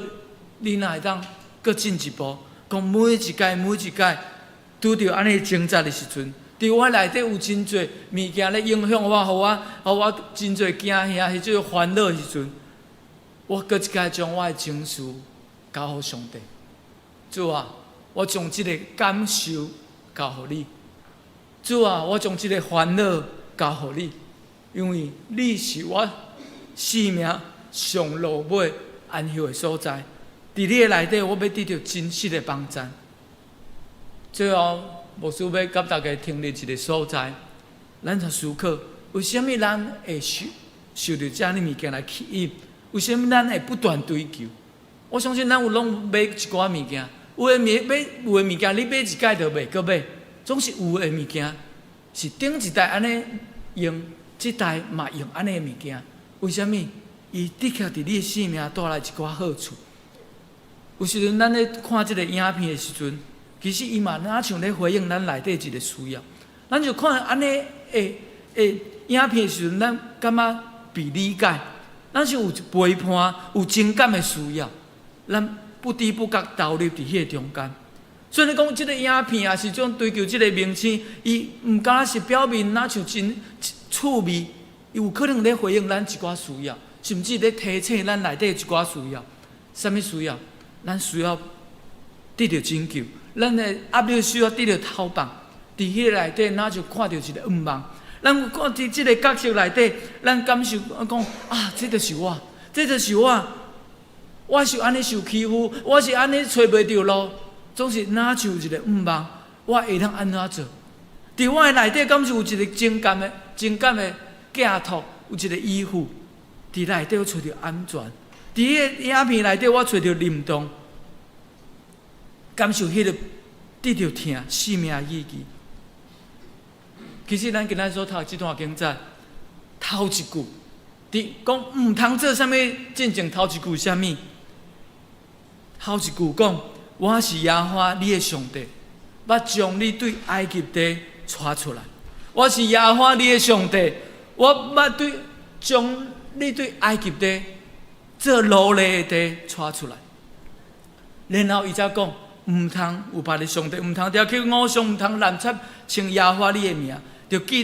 你若會當閣進一步，講每一屆每一屆拄著按呢掙扎的時陣，佇我內底有真濟物件咧影響我，予我真濟驚嚇，或者煩惱的時陣，我閣一擺將我的情緒交予上帝。主啊，我將這个感受交予你。主啊，我將這个煩惱交予你，因為你是我生命上落尾安歇的所在。佇你的內底，我欲得著真實的幫贊。最後，牧師欲佮大家停佇一个所在，咱就思考，為啥物咱會受著這爾物件來吸引？為啥物咱會不斷追求？我相信咱有攏買一寡物件，有的物買，有的物件你買一擺就袂閣買，總是有的物件是頂一代按呢用，這代嘛用按呢的物件。為啥物？伊的確佇你的生命帶來一寡好處。有時陣咱咧看這个影片的時陣，其實伊嘛若像咧回應咱內底一个需要。咱就看按呢的影片的時陣，咱感覺被理解，咱是有陪伴、有情感的需要，咱不知不覺投入佇彼个中間。所以你講這个影片也是種追求這个明星，伊毋敢是表面若像真趣味，伊有可能咧回應咱一寡需要，甚至咧提醒咱內底一寡需要。啥物需要？咱需要得著拯救，咱的壓力需要得著透放。佇彼个內底，若就看著一个願望。咱看佇這个角色內底，咱感受講啊，這就是我，這就是我，我是按呢受欺負，我是按呢揣袂著路，總是若像一个願望，我會當按怎做？佇我的內底，敢是有一个情感的寄託，有一個依附，佇內底我揣著安全。佇彼个影片內底，我揣著認同，感受彼个得著疼生命意義。其實咱今仔所讀這段經節，頭一句，佇講毋通做啥物，進前頭一句啥物？頭一句講，我是耶和華你的上帝，欲將你對埃及地帶出來。我是耶和華你的上帝，我欲對將你對埃及地做奴隸的地帶出來。然後伊才講，毋通有別个上帝，毋通著去偶像，毋通濫插稱耶和華你的名，著記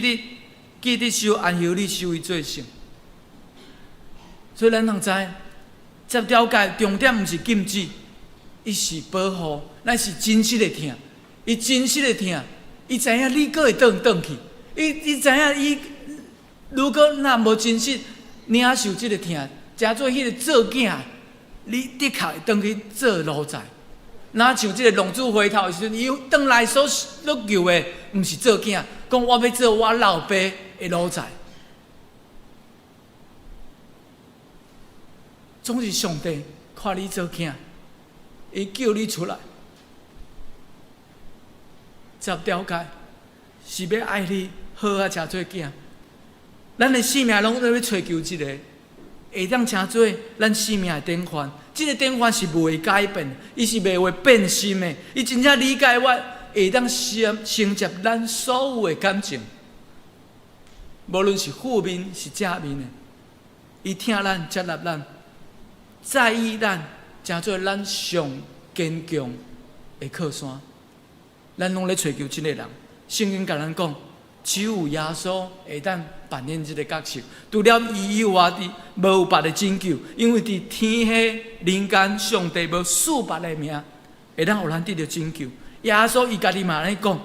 得守安息日，守伊做聖。所以咱通知，十條誡重點毋是禁止，伊是保護，咱是真實的疼，伊真實的疼，伊知影你閣會轉轉去，伊知影伊如果若無真實領受這个疼，成做彼个做囝，你的確會轉去做奴才。若像這个浪子回頭的時陣，伊轉來所欲求的，毋是做囝，講我欲做我老爸的奴才。總是上帝看你做囝，伊救你出來，十條誡是欲愛你好啊，成做囝。咱的生命攏咧欲揣求一个，會當成做咱生命的典範。這个典範是袂改變，伊是袂會變心的。伊真正理解我，會當承接咱所有的感情，無論是負面是正面的，伊疼咱、接納咱、在意咱，成做咱上堅強的靠山。咱攏咧揣求這个人，聖經共咱講，只有耶穌會當扮演這个角色。除了伊以外，佇無有別的拯救，因為佇天下人間，上帝無賜別的名，會當予咱得著拯救。耶穌伊家己嘛按呢講，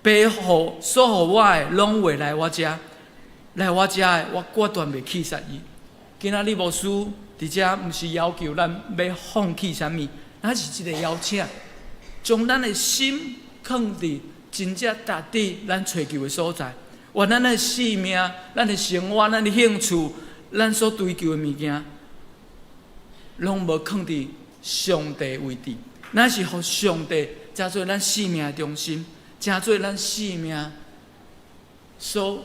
父予所予我的，攏會來我遮，來我遮的，我決斷袂棄殺伊。今仔日牧師佇遮，毋是要求咱欲放棄啥物，咱是一个邀請，將咱的心囥佇真正值得咱揣求的所在。願咱的性命、咱的生活、咱的興趣、咱所追求的物件，攏無囥佇上帝位置。咱是予上帝成做咱生命的中心，成做咱生命所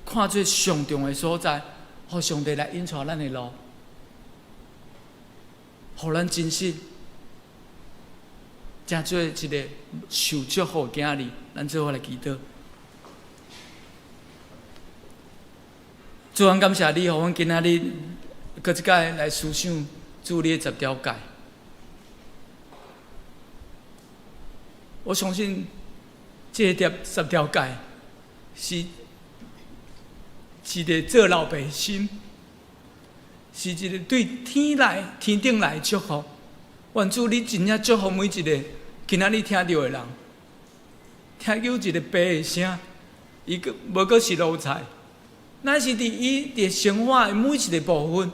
看做上重的所在，予上帝來引帶咱的路，予咱真實成做一个受祝福的囝兒。咱做伙來祈禱。主，阮感謝你，予阮今仔日閣一擺來思想主你的十條誡。我相信這個十條誡是一个做老爸的心，是一个對天來天頂來的祝福。願主你真正祝福每一个今仔日聽著的人，聽見一个爸的聲，伊閣無閣是奴才。咱是佇伊佇生活的每一个部分，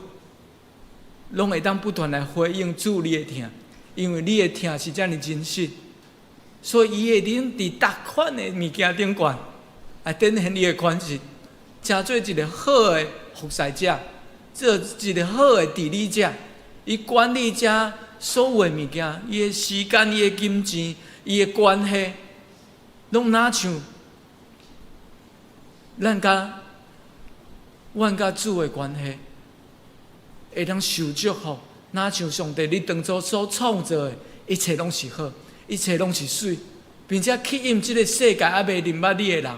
攏會當不斷來回應主你的疼，因為你的疼是遮爾真實，所以伊會當佇逐款的物件頂懸，來展現你的權勢，成做一个好的服侍者，做一个好的治理者。伊管理遮所有的物件，伊的時間、伊的金錢、伊的關係，攏若像咱佮阮佮主的關係，會當受祝福，若像上帝你當初所創造的，一切攏是好，一切攏是媠，並且吸引這个世界猶未認捌你的人。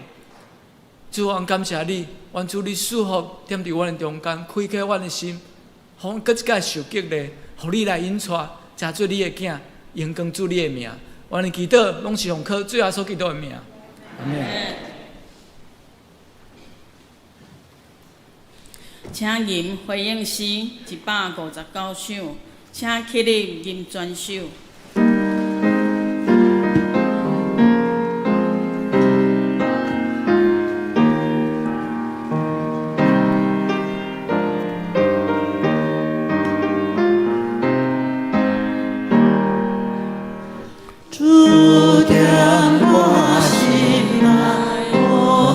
主，阮感謝你，願主你賜福踮佇阮的中間，開啟阮的心，予阮閣一擺受激勵，予你來引帶，成做你的囝，榮光主你的名。阮的祈禱攏是奉靠主耶穌基督的名。阿們。請吟回應詩159首，請起立吟全首。主踮我心內，無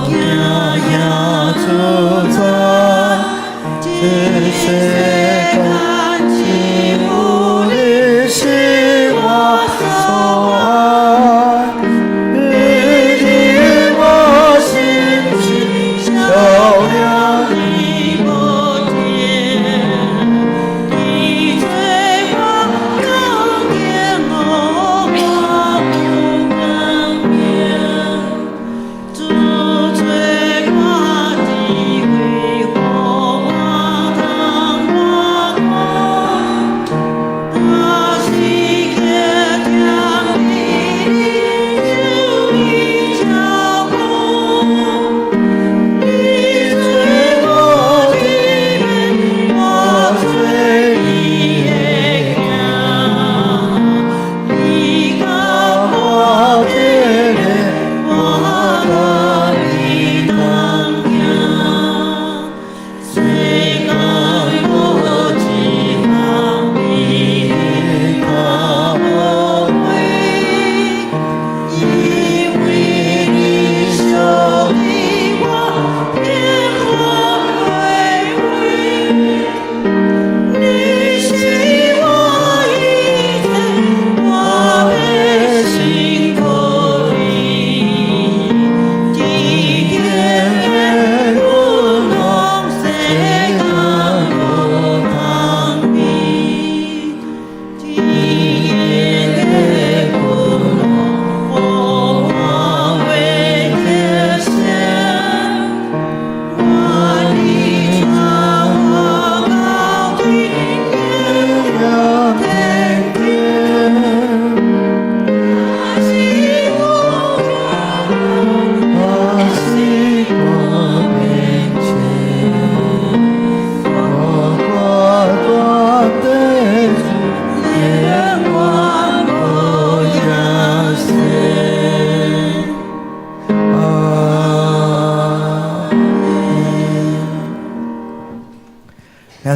驚耶主宰，這世間只有你是我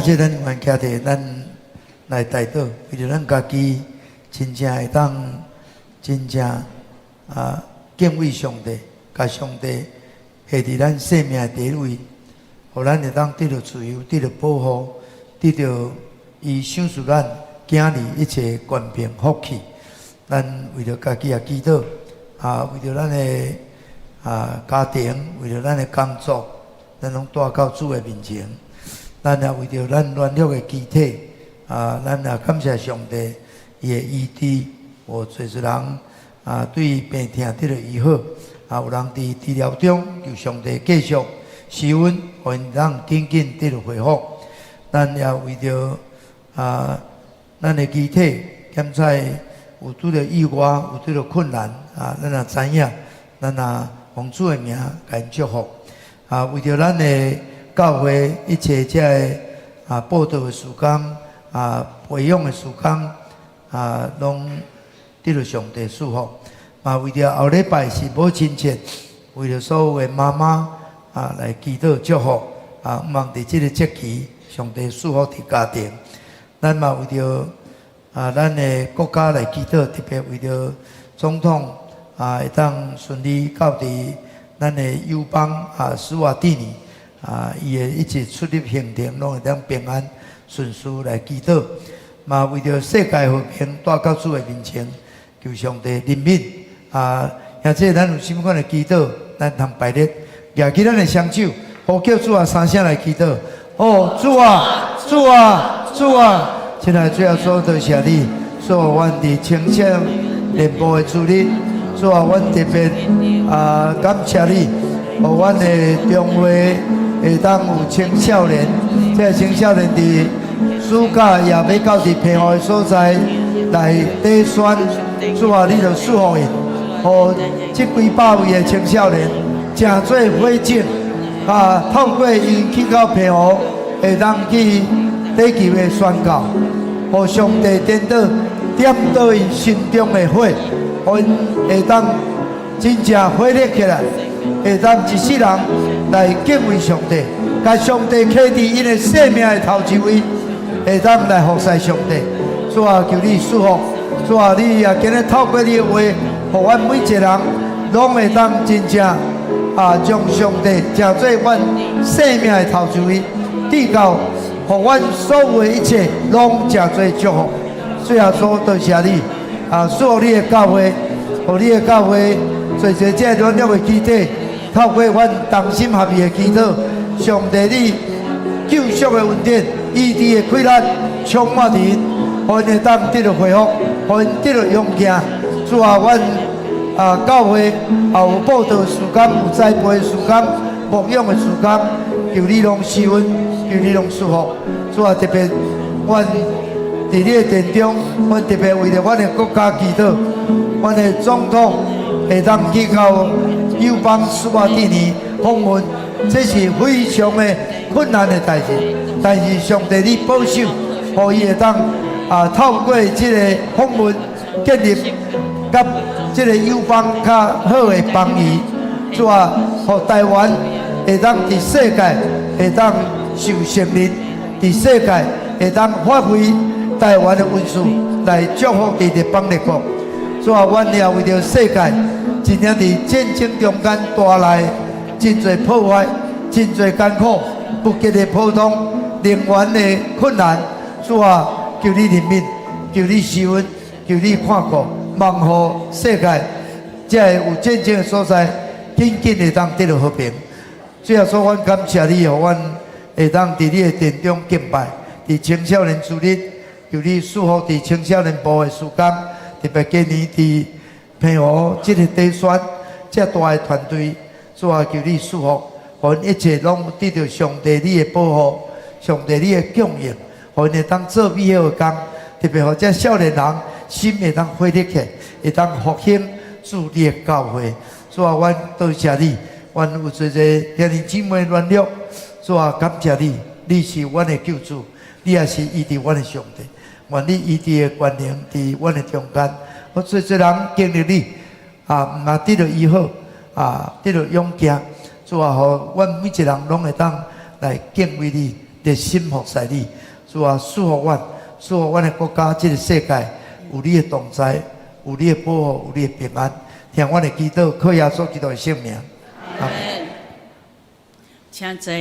兄弟，咱願徛佇咱來代禱，為著咱家己真正會當真正啊敬畏上帝，共上帝下佇咱生命的第一位，予咱會當得著自由，得著保護，得著伊賞賜咱囝兒一切權柄福氣。咱為著家己也祈禱，啊，為著咱的啊家庭，為著咱的工作，咱攏帶到主的面前。咱也為著咱軟弱的肢體，啊，咱也感謝上帝伊的醫治，有濟濟人啊對病痛得著醫好，啊，有人佇治療中，求上帝繼續施恩，予𪜶通緊緊得著恢復。咱也為著啊，咱的肢體檢查有拄著意外，有拄著困難，啊，咱也知影，咱也奉主的名共𪜶祝福。啊，為著咱的教會一切這个啊佈道的事工啊培養的事工啊，攏得著上帝賜福。嘛，為著後禮拜是母親節，為著所有的媽媽啊來祈禱祝福啊，望佇這个節期，上帝賜福佇家庭。咱嘛為著啊咱的國家來祈禱，特別為著總統啊會當順利到佇咱的友邦啊史瓦蒂尼。啊，伊的一切出入行程攏會當平安順遂來祈禱，嘛為著世界和平帶到主的面前，求上帝憐憫。啊，兄弟，咱有啥物款的祈禱，咱通排列，舉起咱的雙手，呼叫主啊三聲來祈禱。哦，主啊，主啊，主啊！親愛的主耶穌，多謝你，賜予阮佇青少年部的主日，主啊，阮特別啊感謝你，予阮的中會會當有青少年，這个青少年佇暑假也欲到佇澎湖的所在來短宣，主啊，你就賜福𪜶，予這幾百位的青少年成做火種，啊，透過𪜶去到澎湖，會當去地球的宣教，予上帝顛倒點著𪜶心中的火，予𪜶會當真正火熱起來，會當一世人來敬畏上帝，共上帝放佇𪜶的生命的頭一位，會當來服侍上帝。主啊，求你賜福，主啊，你也今日透過你的話，予阮每一個人攏會當真正啊，將上帝成做阮生命的頭一位，直到予阮所有的一切攏成做祝福。最後主多謝你，啊，賜福你的教會，予你的教會濟濟這軟弱的肢體，透過阮同心合意的祈禱，上帝你救贖的恩典、醫治的氣力充滿佇𪜶，予𪜶會當得著恢復，予𪜶得著勇健。主啊，阮啊教會也有佈道事工，有栽培事工、牧養的事工，求你攏施恩，求你攏賜福。主啊，特別阮佇你的殿中，阮特別為著阮的國家祈禱，阮的總統會當去到友邦史瓦蒂尼訪問，這是非常的困難的代誌。但是上帝你保守，予伊會當啊透過這个訪問建立佮這个友邦較好的邦誼。主啊，予台灣會當佇世界會當受承認，佇世界會當發揮台灣的恩賜來祝福佇列邦列國。主啊，阮也為著世界真正佇戰爭中間帶來真濟破壞、真濟艱苦、物質的波動、能源的困難。主啊，求你憐憫，求你施恩，求你看顧，望予世界這个有戰爭的所在，緊緊會當得著和平。主耶穌，阮感謝你，予阮會當佇你的殿中敬拜，佇青少年主日，求你賜福佇青少年部的事工，特別今年佇澎湖這个短宣，這大的團隊，主啊，求你賜福，予𪜶一切攏得著上帝你的保護，上帝你的供應，予𪜶會當做美好的工，特別予這少年人心會當火熱起來，會當復興主你的教會。主啊，阮多謝你，阮有濟濟兄弟姊妹軟弱，主啊，感謝你，你是阮的救主，你也是醫治阮的上帝。願你醫治的權能佇阮的中間，予濟濟人經歷你，啊，毋但得著醫好，啊，得著勇健。主啊，予阮每一個人攏會當來敬畏你，熱心服侍你。主啊，賜福阮，賜福阮的國家，這个世界有你的同在，有你的保護，有你的平安。聽阮的祈禱，靠耶穌基督的聖名。阿門。請坐。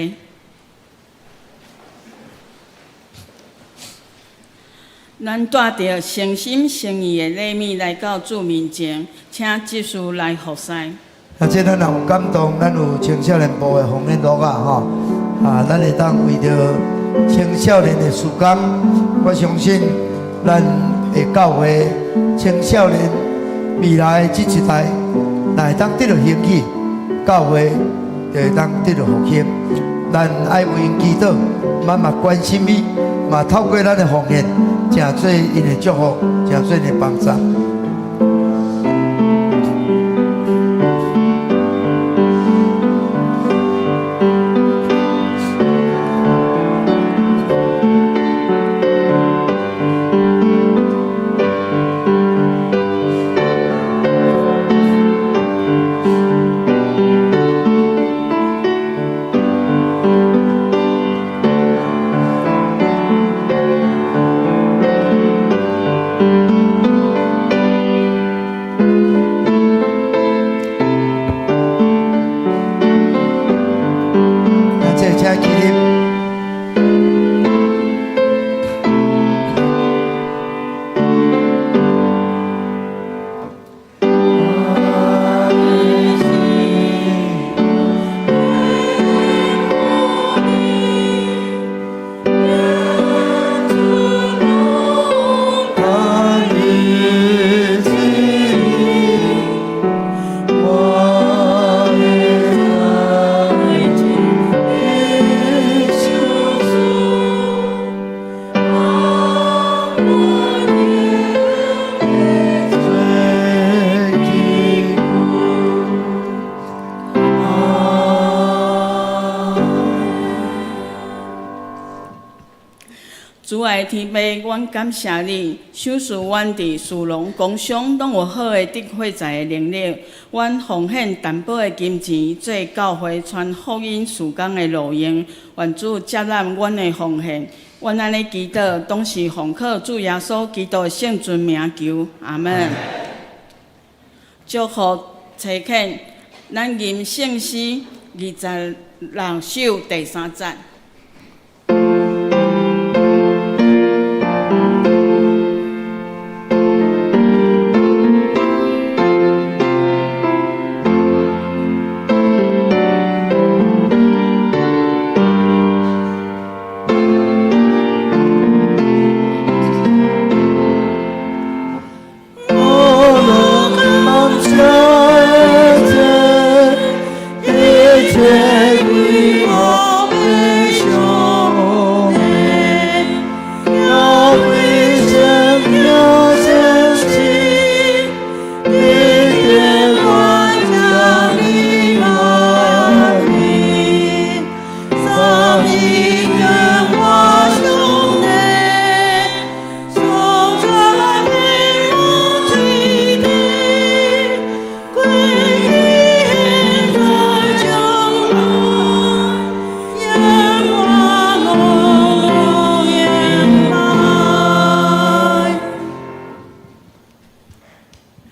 咱帶著誠心誠意的禮物來到主面前，請執事來服侍。啊，這咱若有感動，咱有青少年部的奉獻錄仔吼，啊，咱會當為著青少年的事工，我相信咱的教會青少年未來這一代，若會當得著興起，教會就會當得著復興。咱愛為𪜶祈禱，咱嘛關心伊，嘛透過咱的奉獻，成做𪜶的祝福，成做𪜶的幫助。這請起立。主愛天父，阮感謝你，賞賜阮佇士農工商攏有好的得貨財的能力。阮奉獻淡薄的金錢，做教會傳福音事工的路用。願主接納阮的奉獻。阮按呢祈禱，攏是奉靠主耶穌基督的聖尊名求，阿門。祝福差遣，咱吟聖詩26首第三節。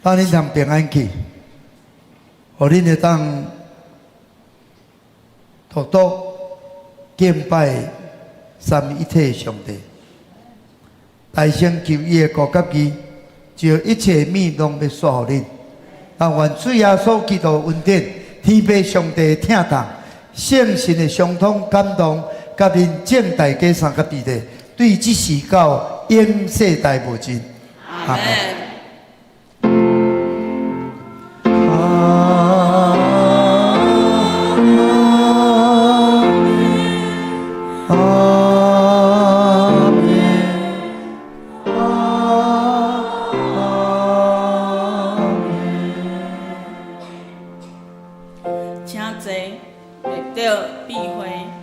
當恁通平安去，予恁會當獨獨敬拜三位一體的上帝。大聲求伊的國佮義，就一切物攏欲煞予恁。但願主耶穌基督恩典、天父上帝的疼痛、聖神的相通感動，佮恁眾大家三個弟弟，對這時到永世代無盡。阿門。請坐，立著閉會。